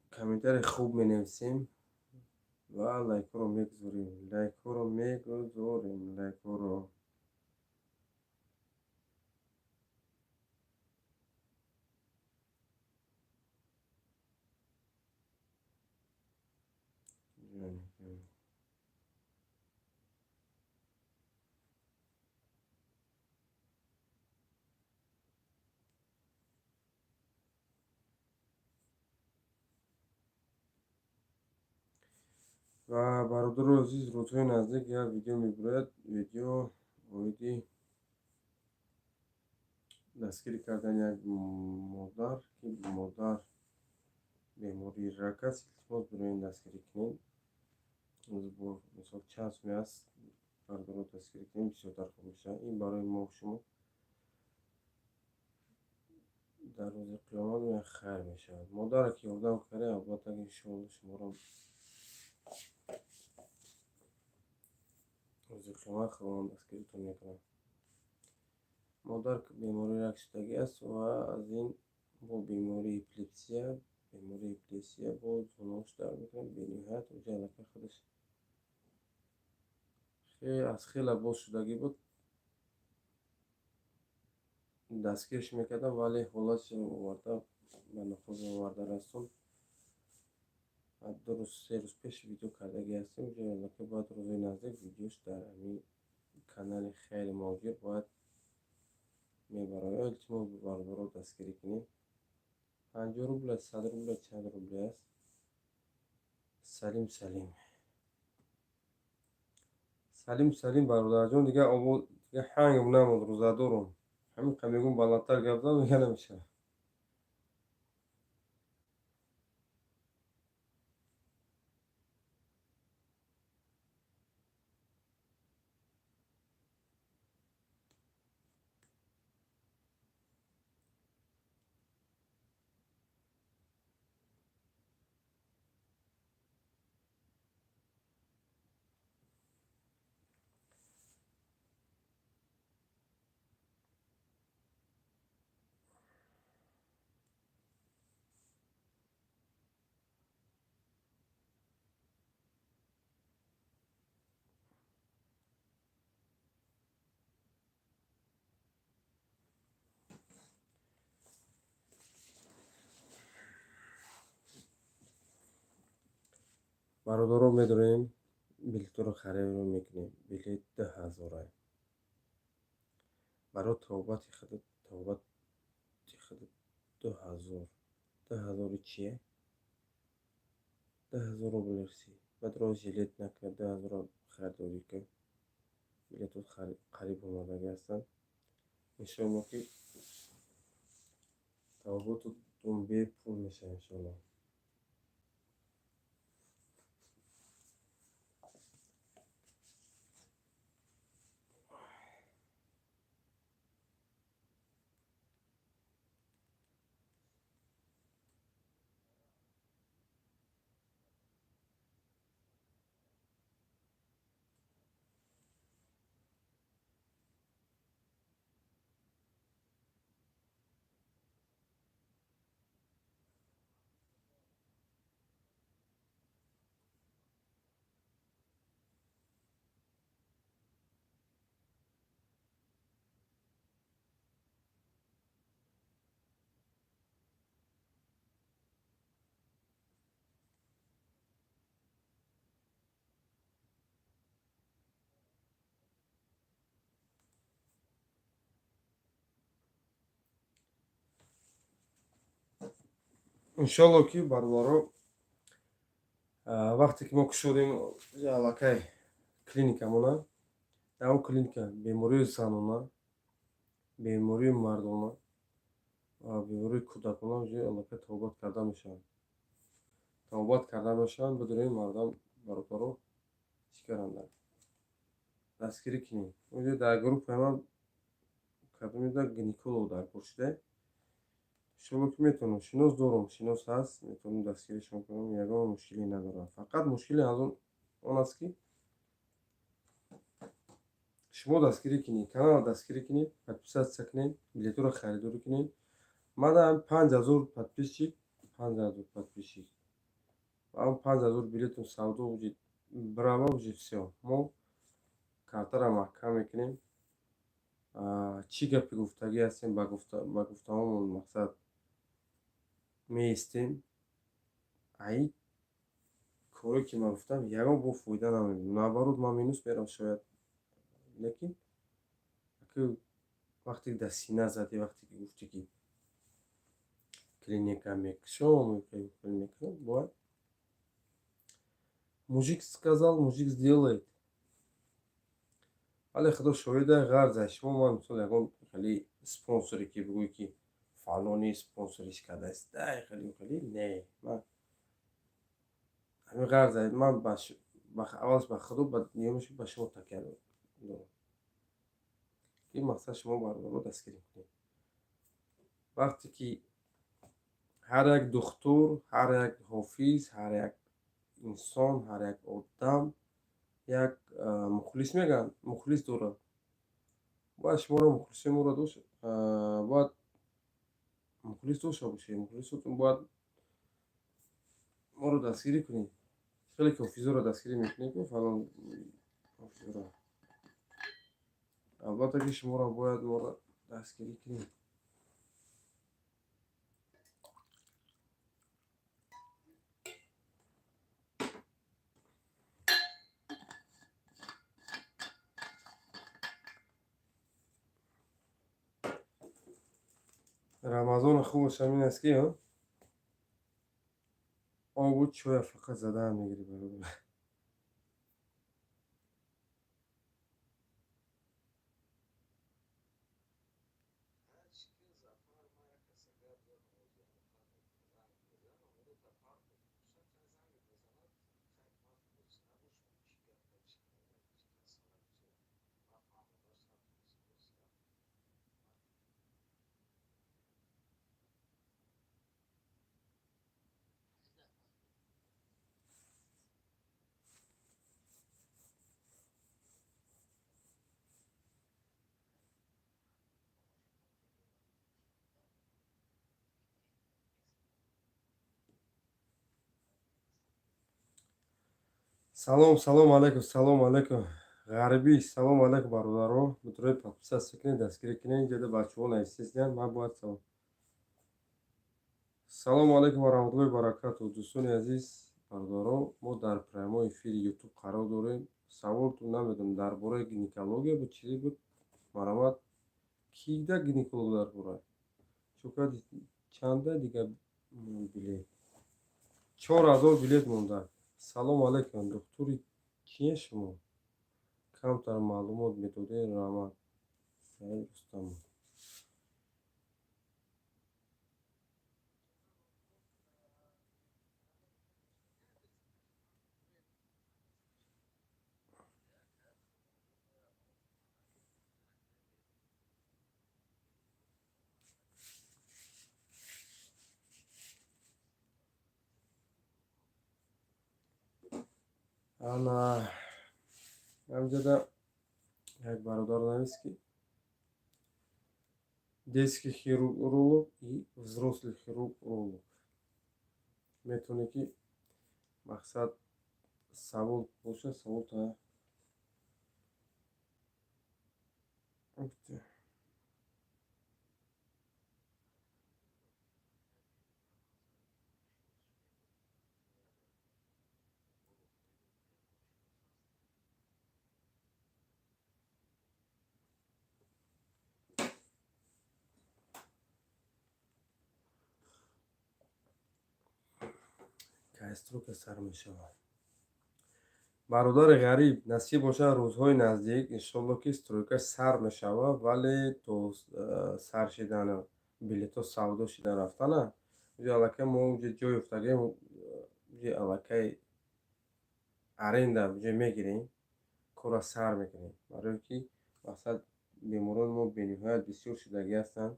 комментарий хуб менависем ва лайкҳоро мегузорем, лайкҳоро мегузорем, лайкҳоро. Ва бародарои азиз, рӯзҳои наздик як видео мебирояд. Видео оиди дастгирӣ кардани як модар, ки модар бемории рак аст. Илтимос, бироен, дастгирӣ кунед. Сбор мисол чанд суме аст, бародаро, дастгирӣ кунед, бисёртар хуб мешавад. Ин барои мо, шумо дар рӯзи қиёмат як хайр мешавад. Модаре ки ёрдам кардем, албатта, иншоалло, шуморо рӯзи қиёмат Худованд дастгиритон мекунад. Модар бемории рак шудагӣ аст ва аз ин бо бемории эпилепсия, бемории эпилепсия бо зонош дард мекунад бениҳоят. Уҷа аллакай худаш аз хела боз шудагӣ буд, дастгирш мекардам, вале ҳолатшо оварда ба нуфуз оварда расон. 2 рӯз, 3 рӯз пеш видео кардагӣ ҳастем. Уҷа аллакай бояд рӯзои наздик видеош дар ҳамин канали Хайри Муҳоҷир бояд мебарояд. Илтимос, бародаро, дастгирӣ кунед. 50 рубля, 100 рубля, чанд рубля аст. Салим, Салим, Салим, Салим, бародарҷон, дигар овоз, дигар ҳангам намонд. Рӯзадорум, ҳамин қа мегӯм, баландтар гап зан, дигар намешавад. Бародаро, медонем, билетҳоро харидорӣ мекунем. Билет 2000-а. Барои табобати худат, табобати худат 2000. 2000-и чие? 2000 рубл рси. Баъд роҳ жилет накард, 2000 харидорӣ кар. Билетҳо қариб омадагӣ ҳастанд. Иншоалло, ки табобататон бепул мешавад, иншоалло. Иншоалло, ки бародаро, вақте ки мо кушодем аллакай клиникамона, дар он клиника бемории занона, бемории мардона ва бемории кӯдакона уже аллакай табобат карда мешаванд, табобат карда мешаванд. Бидонед, мардам, бародаро, чӣ каранда, дастгирӣ кунед. Уже дар группаи ман кадомида гинеколог дар кор шуда. Иншоалло, ки метавонам, шинос дорам, шинос ҳаст, метавонам дастгиришон кунам, ягон мушкиле надорам. Фақат мушкиле аз он аст, ки шумо дастгирӣ кунед, каналро дастгирӣ кунед, подписаться кунед, билетҳоро харидорӣ кунед. Мана 5000 подписчик, 5000 подписчик, ам 5000 билетон савдо уже брава, уже всё, мо картаро маҳкам мекунем. Чӣ гапе гуфтагӣ ҳастем, ба гуфтаҳомон мақсад меистем. Аи коре ки ман гуфтам, ягон бо фоида намебинам, наоборот, ман минус мерам шояд. Лекин вақте дар сина задӣ, вақте ки гуфтӣ, ки клиника мекушом, мекунам, бояд Мужик сказал, мужик сделает. Вале худо шоҳида, ғарз аз шумо ман мисол ягон хеле спонсоре ки бигӯй, ки фалони спонсориш кардааст, хеле хеле не. Ман ҳамин ғарз ман аввалаш ба худо, ба ниёмаш ба шумо такя дорам, ки мақсад шумо бародаро дастгирӣ кунед. Вақте ки ҳар як духтур, ҳар як ҳофиз, ҳар як инсон, ҳар як одам як мухлис мегӯянд, мухлис дорад, бояд шуморо мухлисои моро бояд мухлис дошта бошед. Мухлисотон бояд моро дастгирӣ кунед, хеле ки ҳофизоро дастгирӣ мекунед, фалон ҳофизоро. Албатта ки шуморо бояд моро дастгирӣ кунед. Рамазон хубаш ҳамин аст, ки обу чоя фақат задаам мегирӣ, бародар. Салом, салом алайкум, салом алайкум, ғарибӣ, салом алайкум, бародаро. Бутурои подписаться кунед, дастгирӣ кунед. Инҷода бачаҳо нависистиянд. Ман бояд салом. Салому алайкум ва раҳматуллоҳи баракату, дӯстони азиз, бародаро. Мо дар прямой эфири Ютуб қарор дорем. Саволтон намедонам, дар бораи гинекология буд, чизе буд. Марҳамат, кида гинеколог дар бора чӯкади? Чанда дига билет? 4000 билет монда. Салому алайкум, духтури чие шумо? Камтар маълумот медодед, раҳмат. Саид Рустамов. Ана ҳамҷода як бародар навист, ки детский хирург, уролог и взрослый хирург, уролог. Метавонӣ ки мақсад савол бошад, саволта. Кай стройка сар мешавад, бародари ғариб? Насиб бошад, рӯзҳои наздик, иншолло, ки стройка сар мешавад, вале то сар шидану билетҳо савдо шидан рафтана, уҷа аллакай мо уҷа ҷой ёфтагем, уҷа аллакай аренда уҷа мегирем, корра сар мекунем, барое ки мақсад беморони мо бениҳоят бисёр шудагӣ ҳастанд.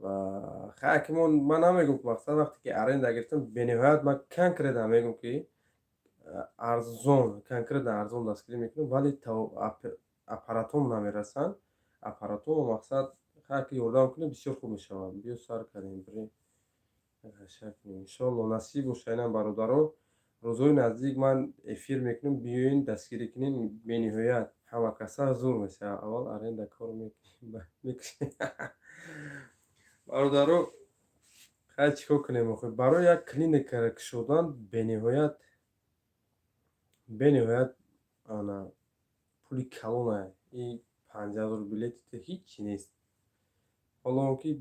Ва хай ки ман намегӯм, ки мақсад вақте ки аренда гирифтам, бениҳоят ман конкретно мегӯм, ки арзон, конкретно арзон дастгирӣ мекунам, вале аппаратом намерасанд. Аппаратом мақсад хай ки ёрдам кунем, бисёр хуб мешавад. Биё, сар кардем, бирем, кунем, иншоалло, насиб боша. Инам, бародаро, рӯзҳои наздик ман эфир мекунам, биёен, дастгирӣ кунем. Бениҳоят ҳама каса зур мешавад. Аввал аренда кор мекушем, бародаро. Хай, чӣ кор кунем охир? Барои як клиника кушодан бениҳоят ана пули калона. И 5000 билети ҳичи нест, ҳоло ки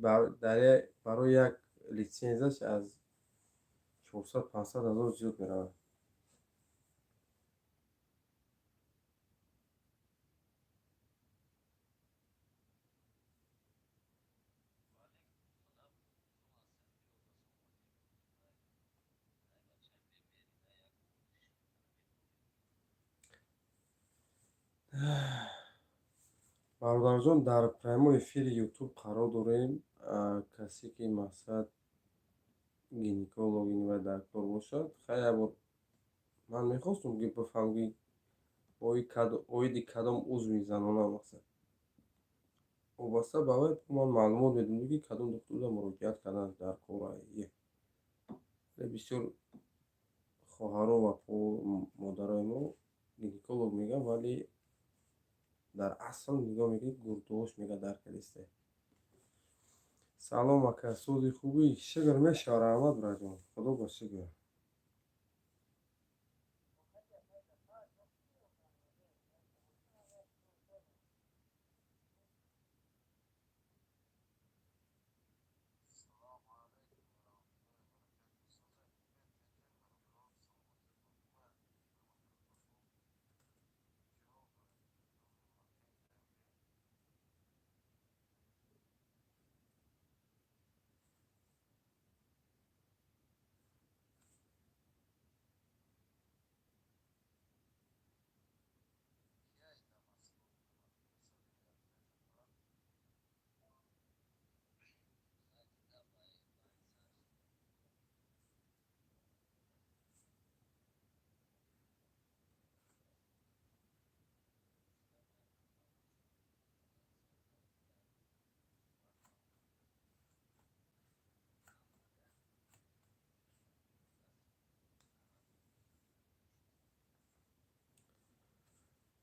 барои як литсензияш аз 400-500 ҳазор зиёд меравад. Бародарҷон, дар прямой эфири Ютуб қарор дорем. Касе ки, мақсад, гинеколог ва дар кор бошад, хай, як бор ман мехостум, ки бифаҳмам, ки оиди кадом узви занона, мақсад, вобаста ба вай ман маълумот медодем, ки кадом духтурда муроҷиат кардан дар кор. Бисёр хоҳаро ва модарои мо гинеколог мегӯянд, вале дар асл нигоҳ мекунӣ, гурдош мега дар кадисте. Салом, ака, сози хубӣ? Шукр, мешава, раҳмат, браҷон, худо ба шукр.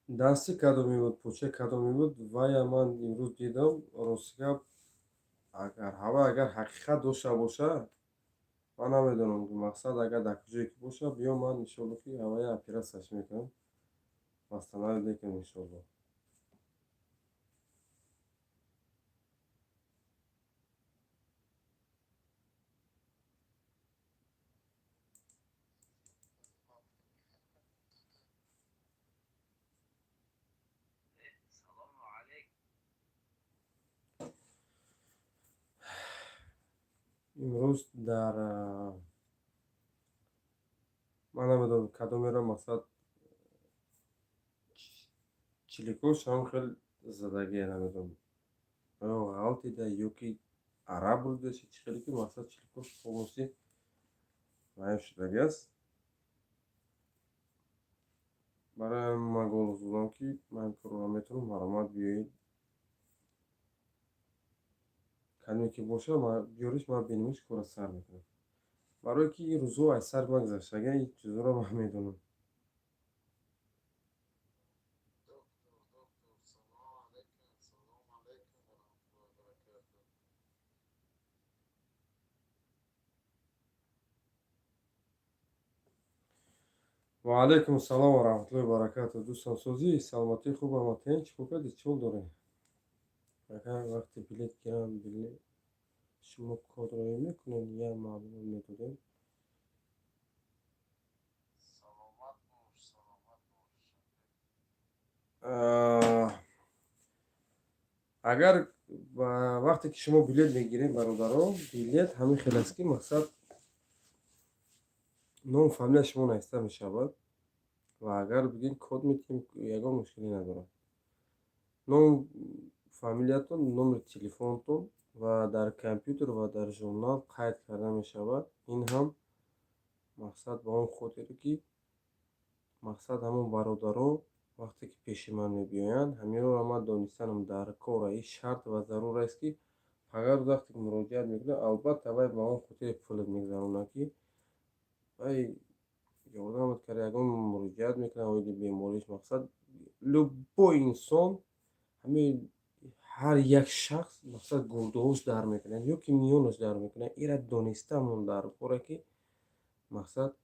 Дасти кадоме буд, поча кадоме буд, вая ман имрӯз дидам. Рости гап, агар ҳава, агар ҳақиқат дошта боша, ман намедонам, ки, мақсад, агар дар куҷое ки боша, биё, ман иншоалло ки ҳавая оператсияш мекунам, восстановить мекунам, иншоалло. Салому алейкум. Имрӯз дар, ман намедонам, кадомеро, мақсад, чиликош ҳам хел задагия, намедонам, оё ғалтида ё ки араб будаша, чӣ хеле ки, мақсад, чиликош полностью маям шудагӣ аст. Барои ман голос додам, ки ман корро наметавонам, марҳамат, биёед, кадоме ки боша, биёриш, ман бинемиш, корро сар мекунам, барое ки ин рӯзҳо аз сари ман гузаштага, ин чизҳоро ман медонам. Доктор, доктор, салом алейкум, салом алейкум ва раҳматуллоҳи ва баракатуҳ. Ва алайкум салом ва раҳматуллоҳи ва баракатуҳ. Дӯстам, созӣ, саломатӣ, хуб, ҳаматен, чӣ кор кардӣ, чӣ ҳол дорӣ? Агар вақте билет гирам, билет шумо код роӣ мекунед, як маълумот медодем. Саломат бош, саломат бош. Агар вақте ки шумо билет мегиред, бародаро, билет ҳамин хел аст, ки, мақсад, ном, фамилияи шумо нависта мешавад ва агар бигем, код метиҳем, ягон мушкиле надорад. Ном, фамилиятон, номери телефонтон ва дар компютер ва дар журнал қайд карда мешавад. Ин ҳам, мақсад, ба он хотире ки, мақсад, ҳамон бародаро вақте ки пеши ман мебиёянд, ҳаминро ман донистанам дар кора. Ин шарт ва зарур аст, ки агар вақте ки муроҷиат мекунад, албатта, вай ба он хотире пулат мегузаронад, ки вай ёрдамат карда, ягон муроҷиат мекунад оиди бемориш. Мақсад, любой инсон, ҳамин ҳар як шахс, мақсад, гурдаҳош дард мекунад ё ки миёнаш дард мекунад. Ира донистамон дар кора, ки, мақсад,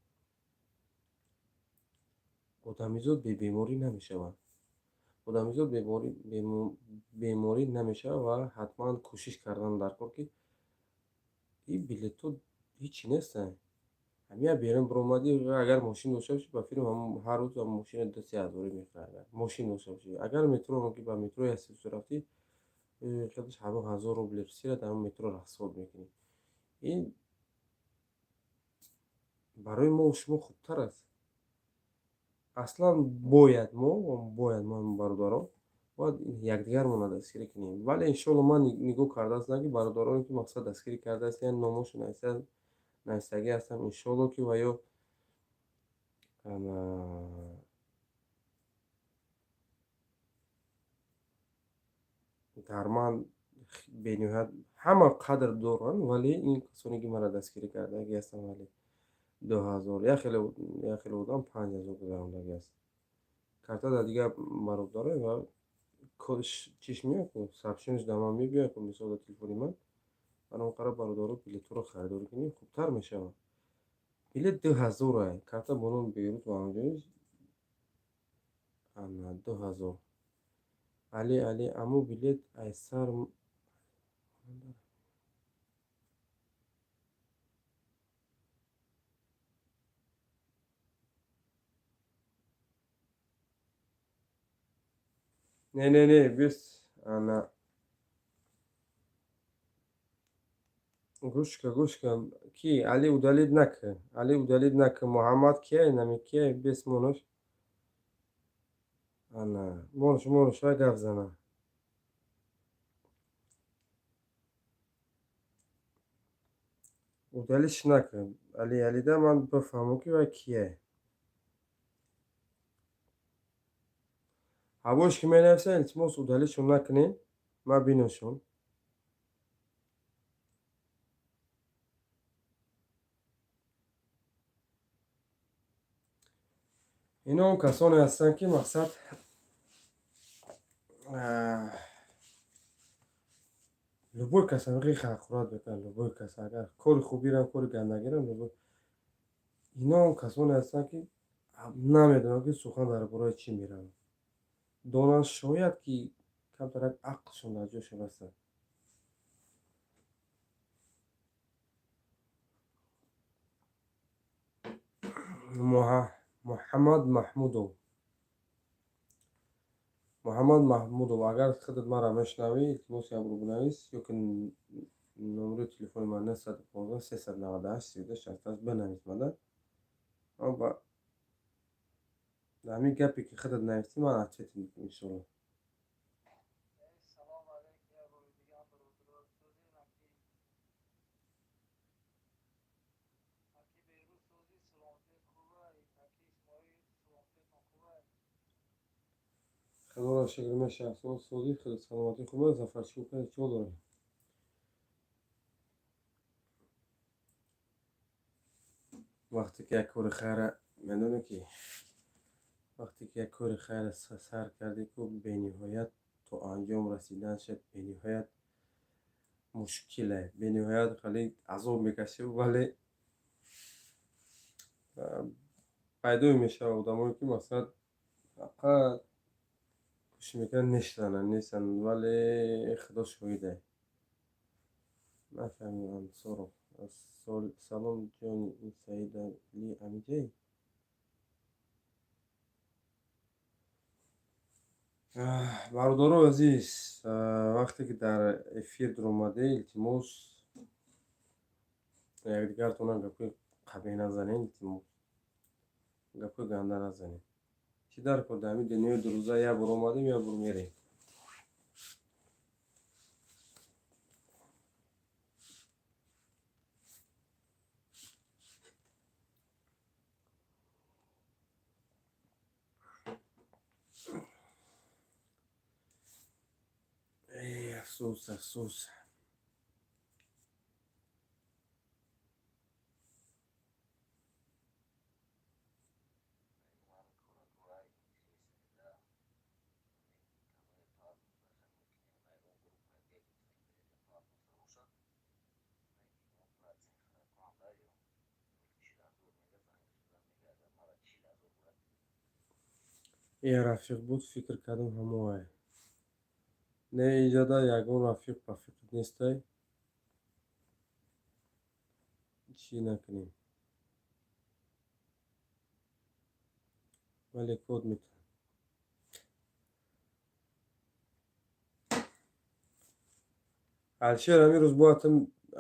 одамизод бебеморӣ намешавад, одамизод беморӣ намешавад ва ҳатман кӯшиш кардан дар кор, ки ин билетҳо ҳичи нестанд. Ҳамин берун биромадӣ, агар мошин дошта бошӣ, ба филм ҳар рӯз мошина 2-3 ҳазорӣ мехарад, мошин дошта бошӣ. Агар метро, ки ба метрои ҳастӣ рафтӣ, қадаш ҳамон 1000 рубли Русияро дар ҳамон метро расход мекунӣ. Ин барои мо шумо хубтар аст. Аслан бояд мо, бародарон, Бояд якдигармонро дастгирӣ кунем. Вале иншоалло ман нигоҳ кардаастам, ки бародароне, ки мақсад дастгирӣ кардаастанд, номошо нависагӣ ҳастам, иншоалло, ки ва ё дар ман бениҳоят ҳама қадр доранд, вале ин касоне, ки маро дастгирӣ кардагӣ ҳастанд, вале 2000, як хеле одам 5000 гузарондагӣ аст. Карта дар дигар бародаро ва чиш меояд, сообщение дар ман мебиёяд, мисол дар телефони ман. Барои он қадр, бародаро, билетҳоро харидорӣ кунем, хубтар мешавад. Билет 2000, карта бо номи Бейрут ва ҳамҷои 2000. Али, Али, аммо билет айсар. Не, не, не, бис ана, гӯш ка, гӯш ка, ки Али удалить накун, Али удалить накун. Муҳаммад кия, нами кия, бес монош, ана монош, монош, вай гап зана. Удалить накун, Али. Алида ман бифаҳмам, ки вай кия. Ҳавош ки менависад, илтимос, удалить шон накунед, ман биношон. Ино он касоне ҳастанд, ки мақсад любой кас ҳақиқи ҳақорат мекунад, любой кас, агар кори хубирам, кори гандагирам, любой. Ино он касоне ҳастанд, ки намедонанд, ки сухан дар бораи чӣ меравад. Донанд, шояд, ки камтарак ақлшон дар ҷошон расад. Муҳаммад Маҳмудов, Муҳаммад Маҳмудов, агар худат маро мешунавӣ, илтимос, як бор бинавис ё ки номерои телефони ман 915 398 32 68, бинавис мада. Ман ба ҳамин гапе, ки худат навистӣ, ман ответ мекунам, иншоалло. Салом алейкум, як бори дигар, бародаро, созем, аки, аки Беҳрӯз, созӣ, саломатият хуба? Аки Исмоил, саломатиятон хуба? Худоро шукр, мешавад, созӣ, худ саломатӣ хуба. Зафар, чӣ кунед, чӣ дорӣ? Вақте ки як кори хайра медонӣ, ки вақте ки як кори хайра сар кардӣ ку, бениҳоят то анҷом расиданашад бениҳоят мушкиле, бениҳоят хеле азоб мекашӣ, вале пайдо мешавад одамое, ки масалан фақат кӯшиш мекунанд нестанд, нестанд, вале Худо шоҳиде. Нафаҳмидам. Ансоров, салом, ҷони, ин Саидали амиҷай? Бародарои азиз, вақте ки дар эфир дуромадед, илтимос, якдигартонам гапҳои қабеҳ назанед, илтимос, гапҳои ганда назанед. Чӣ дар кор? Дар ҳамин дунёи дурӯза як бор омадем, як бор мерем. Эй, афсӯс, афсӯс. Е, рафиқ буд, фикр кардам, ҳамоай. Не, инҷода ягон рафиқ пафиқ нестай. Чӣ накунем, вале код метавон. Алишер, ҳамин рӯз бояд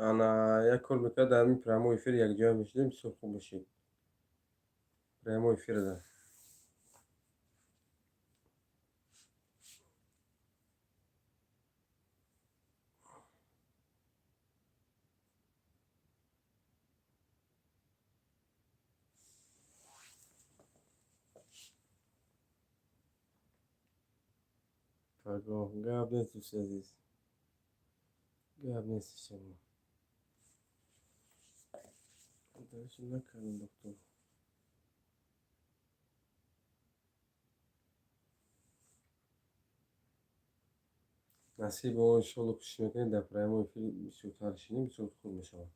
ана як кор мекард, дар ҳамин прямой эфир якҷоя мешудем, бисёр хуб мешид прямой эфирда. Пагоҳ гап нест, дӯсти азиз, гап нест, иншалло. Дарашо накардам, доктор. Насиб о, иншолло, кӯшиш мекунем, дар прямой эфир бисёртар шинем, бисёр хуб мешавад,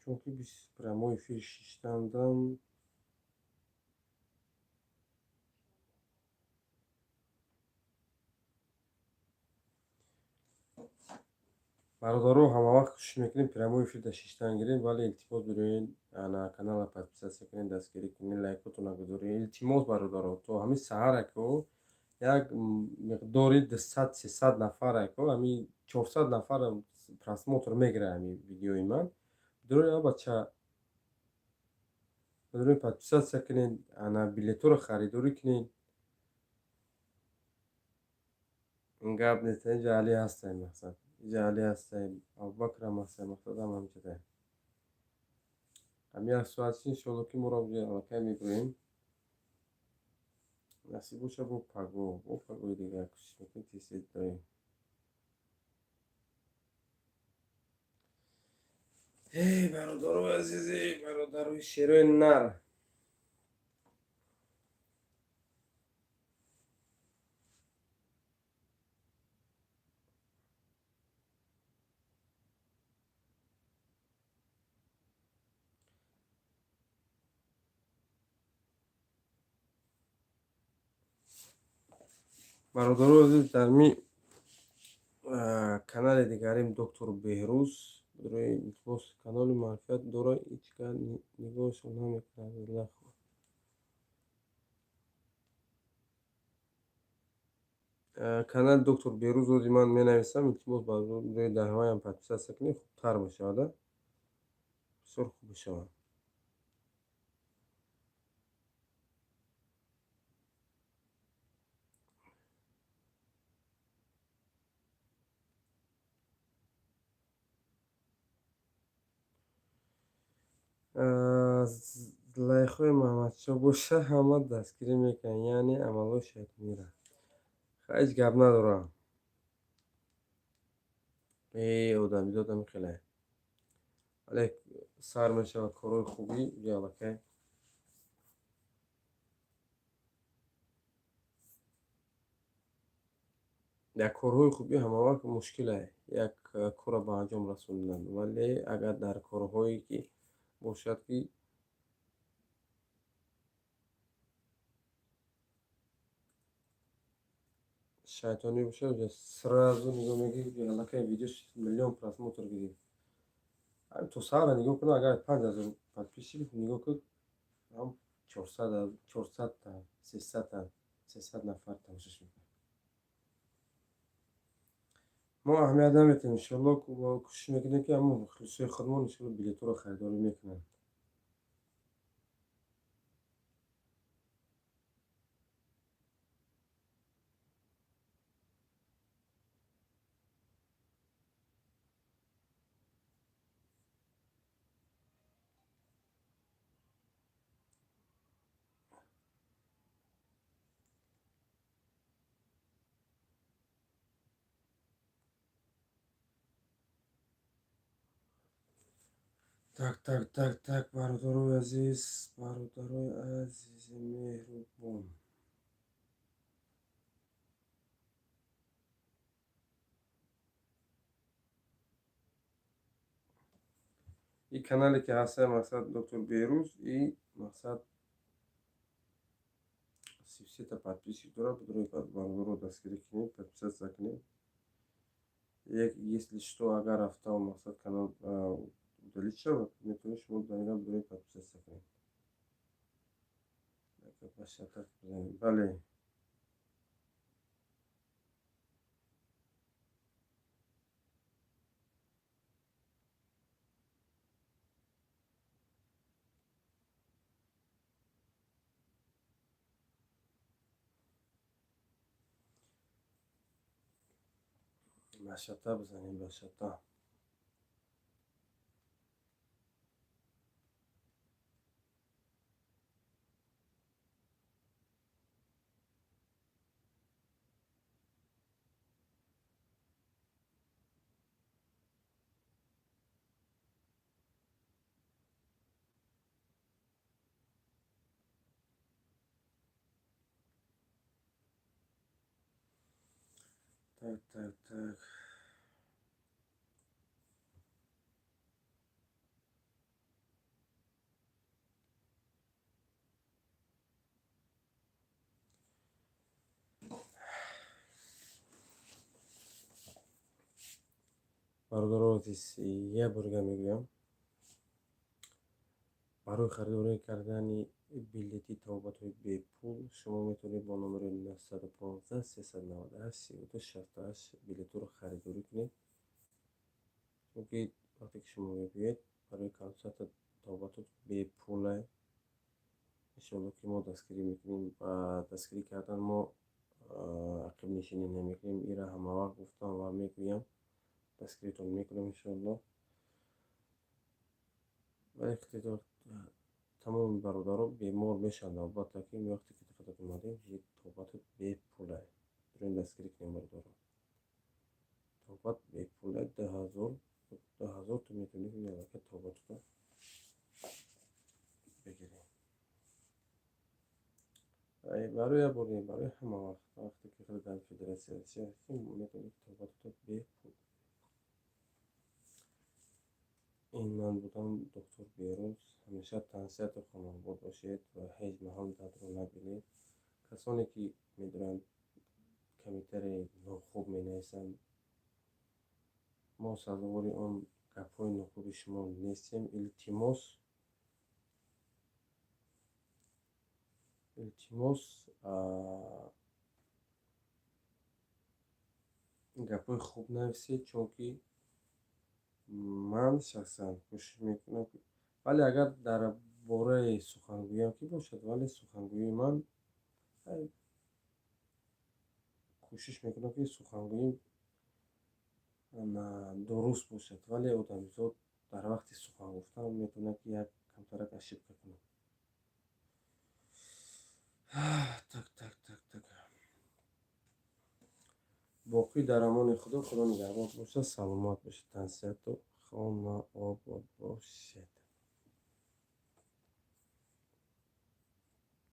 чунки прямой эфир шиштандам. Бародаро, ҳамавақт кӯшиш мекунем прямой эфирда шиштан гирем, вале илтимос, бироен ана канала подписаться кунед, дастгирӣ кунед, лайкотона гузоред, илтимос, бародаро. То ҳамин саҳарако як миқдори 200, 300 нафарако, ҳамин 400 нафар просмотр мегирад ҳамин видеои ман. Бироен, бача, бироен, подписаться кунед, ана билетҳоро харидорӣ кунед. Гап нест, инҷа Али ҳастем, мақсад, инҷа Али ҳастем, Абубакрам ҳастем, мақсад, ҳама ҳамҷадаем. Ҳами як соат, иншолло, ки моро аллакай мегӯем. Насиб боша, бо пагоҳ, бо пагоҳи дигар кӯшиш мекунем, тез дорем. Эй, бародарои азизи, бародарои шерои нар. Бародарои азиз, дар ми канали дигарим, доктор Беҳрӯз, барои илтимос, канали манфиат дора, ҳеҷ кас нигоҳашон намекунад. Канали доктор Беҳрӯз ози ман менависам, илтимос, барои дар ҳаваям подписаться кунед, хубтар мешавад, бисёр хуб мешавад. Зулайхои Муҳаммадшоҳ боша, ҳама дастгирӣ мекунанд, яъне амалҳои шайтониро. Ҳеҷ гап надорам. Э, одамизод ҳамин хеле. Вале сар мешавад корҳои хубӣ, аллакай. Дар корҳои хубӣ ҳамавақт мушкиле як корро ба анҷом расонидан, вале агар дар корҳое ки бошад, ки шайтонӣ бошад, сразу нигоҳ мекунӣ, аллакай видео миллион просмотр гирифт. То саҳара нигоҳ кунам, агар 5000 подписчик нигоҳ кун, ҳам 400-та, 300-та, 300 нафар тамошош мекунад. Мо аҳамият наметиҳем, иншоалло, кӯшиш мекунем, ки ҳамон мухлисои худмон, иншоалло, билетҳоро харидорӣ мекунанд. Так, так, так, так, бародарои азиз, бародарои азизи меҳрубон. И канале ки ҳастае, мақсад, доктор Беҳрӯз, и мақсад, 33-та подписчик дорад. Бародаро, дастгирӣ кунед, подписаться кунед. Если что, агар рафтау, мақсад, канал удалить шавад, метавонед шумо дар ина барои подписаться кунед. Ба шатак бизанем, бале. Ба шата бизанем, ба шата. Так, так, так. Бародаро азиз, як борга мегӯям, барои харидорӣ кардани билети табобатҳои бепул шумо метавонед бо номери 915 398 32 68 билетҳоро харидорӣ кунед, чунки вақте ки шумо мебиёед, барои консультатсия табобатот бепула. Иншоалло, ки мо дастгирӣ мекунем ва дастгирӣ кардан мо ақибнишинӣ намекунем. Ира ҳамавақт гуфтам ва мегӯям, дастгиритон мекунам, иншоалло. Вале тамоми бародаро бемор мешаванд, албатта, ки вақте ки худат омадем, табобатот бепула. Дурем, дастгирӣ кунем, бародаро. Табобат бепула, 2000, 2000 ту метавонӣ аллакай табобатро бигирӣ. Барои як бор не, барои ҳама вақт. Вақте ки худ дар Федератсияи Россия ҳастем, метавонӣ табобатро бепул. Ин ман будам, доктор Берӯз. Ҳамеша тансиҳату хонаобод бошед ва ҳеҷ маҳал дардро набинед. Касоне ки медонанд, комментарияи нохуб менависанд, мо сазовори он гапҳои нохуби шумо нестем. Илтимос, илтимос, гапҳои хуб нависед, чунки ман шахсан кӯшиш мекунам, вале агар дар бораи сухангӯям ки бошад, вале сухангӯии ман, кӯшиш мекунам, ки сухангӯим дуруст бошад, вале одамизод дар вақти сухан гуфтан метавонад, ки як камтарак ошибка кунад. Так, так, так, так. Боқӣ дар амони Худо. Худо нигаҳбон бошад, саломат бошед, тансиҳату хонаобод бошед.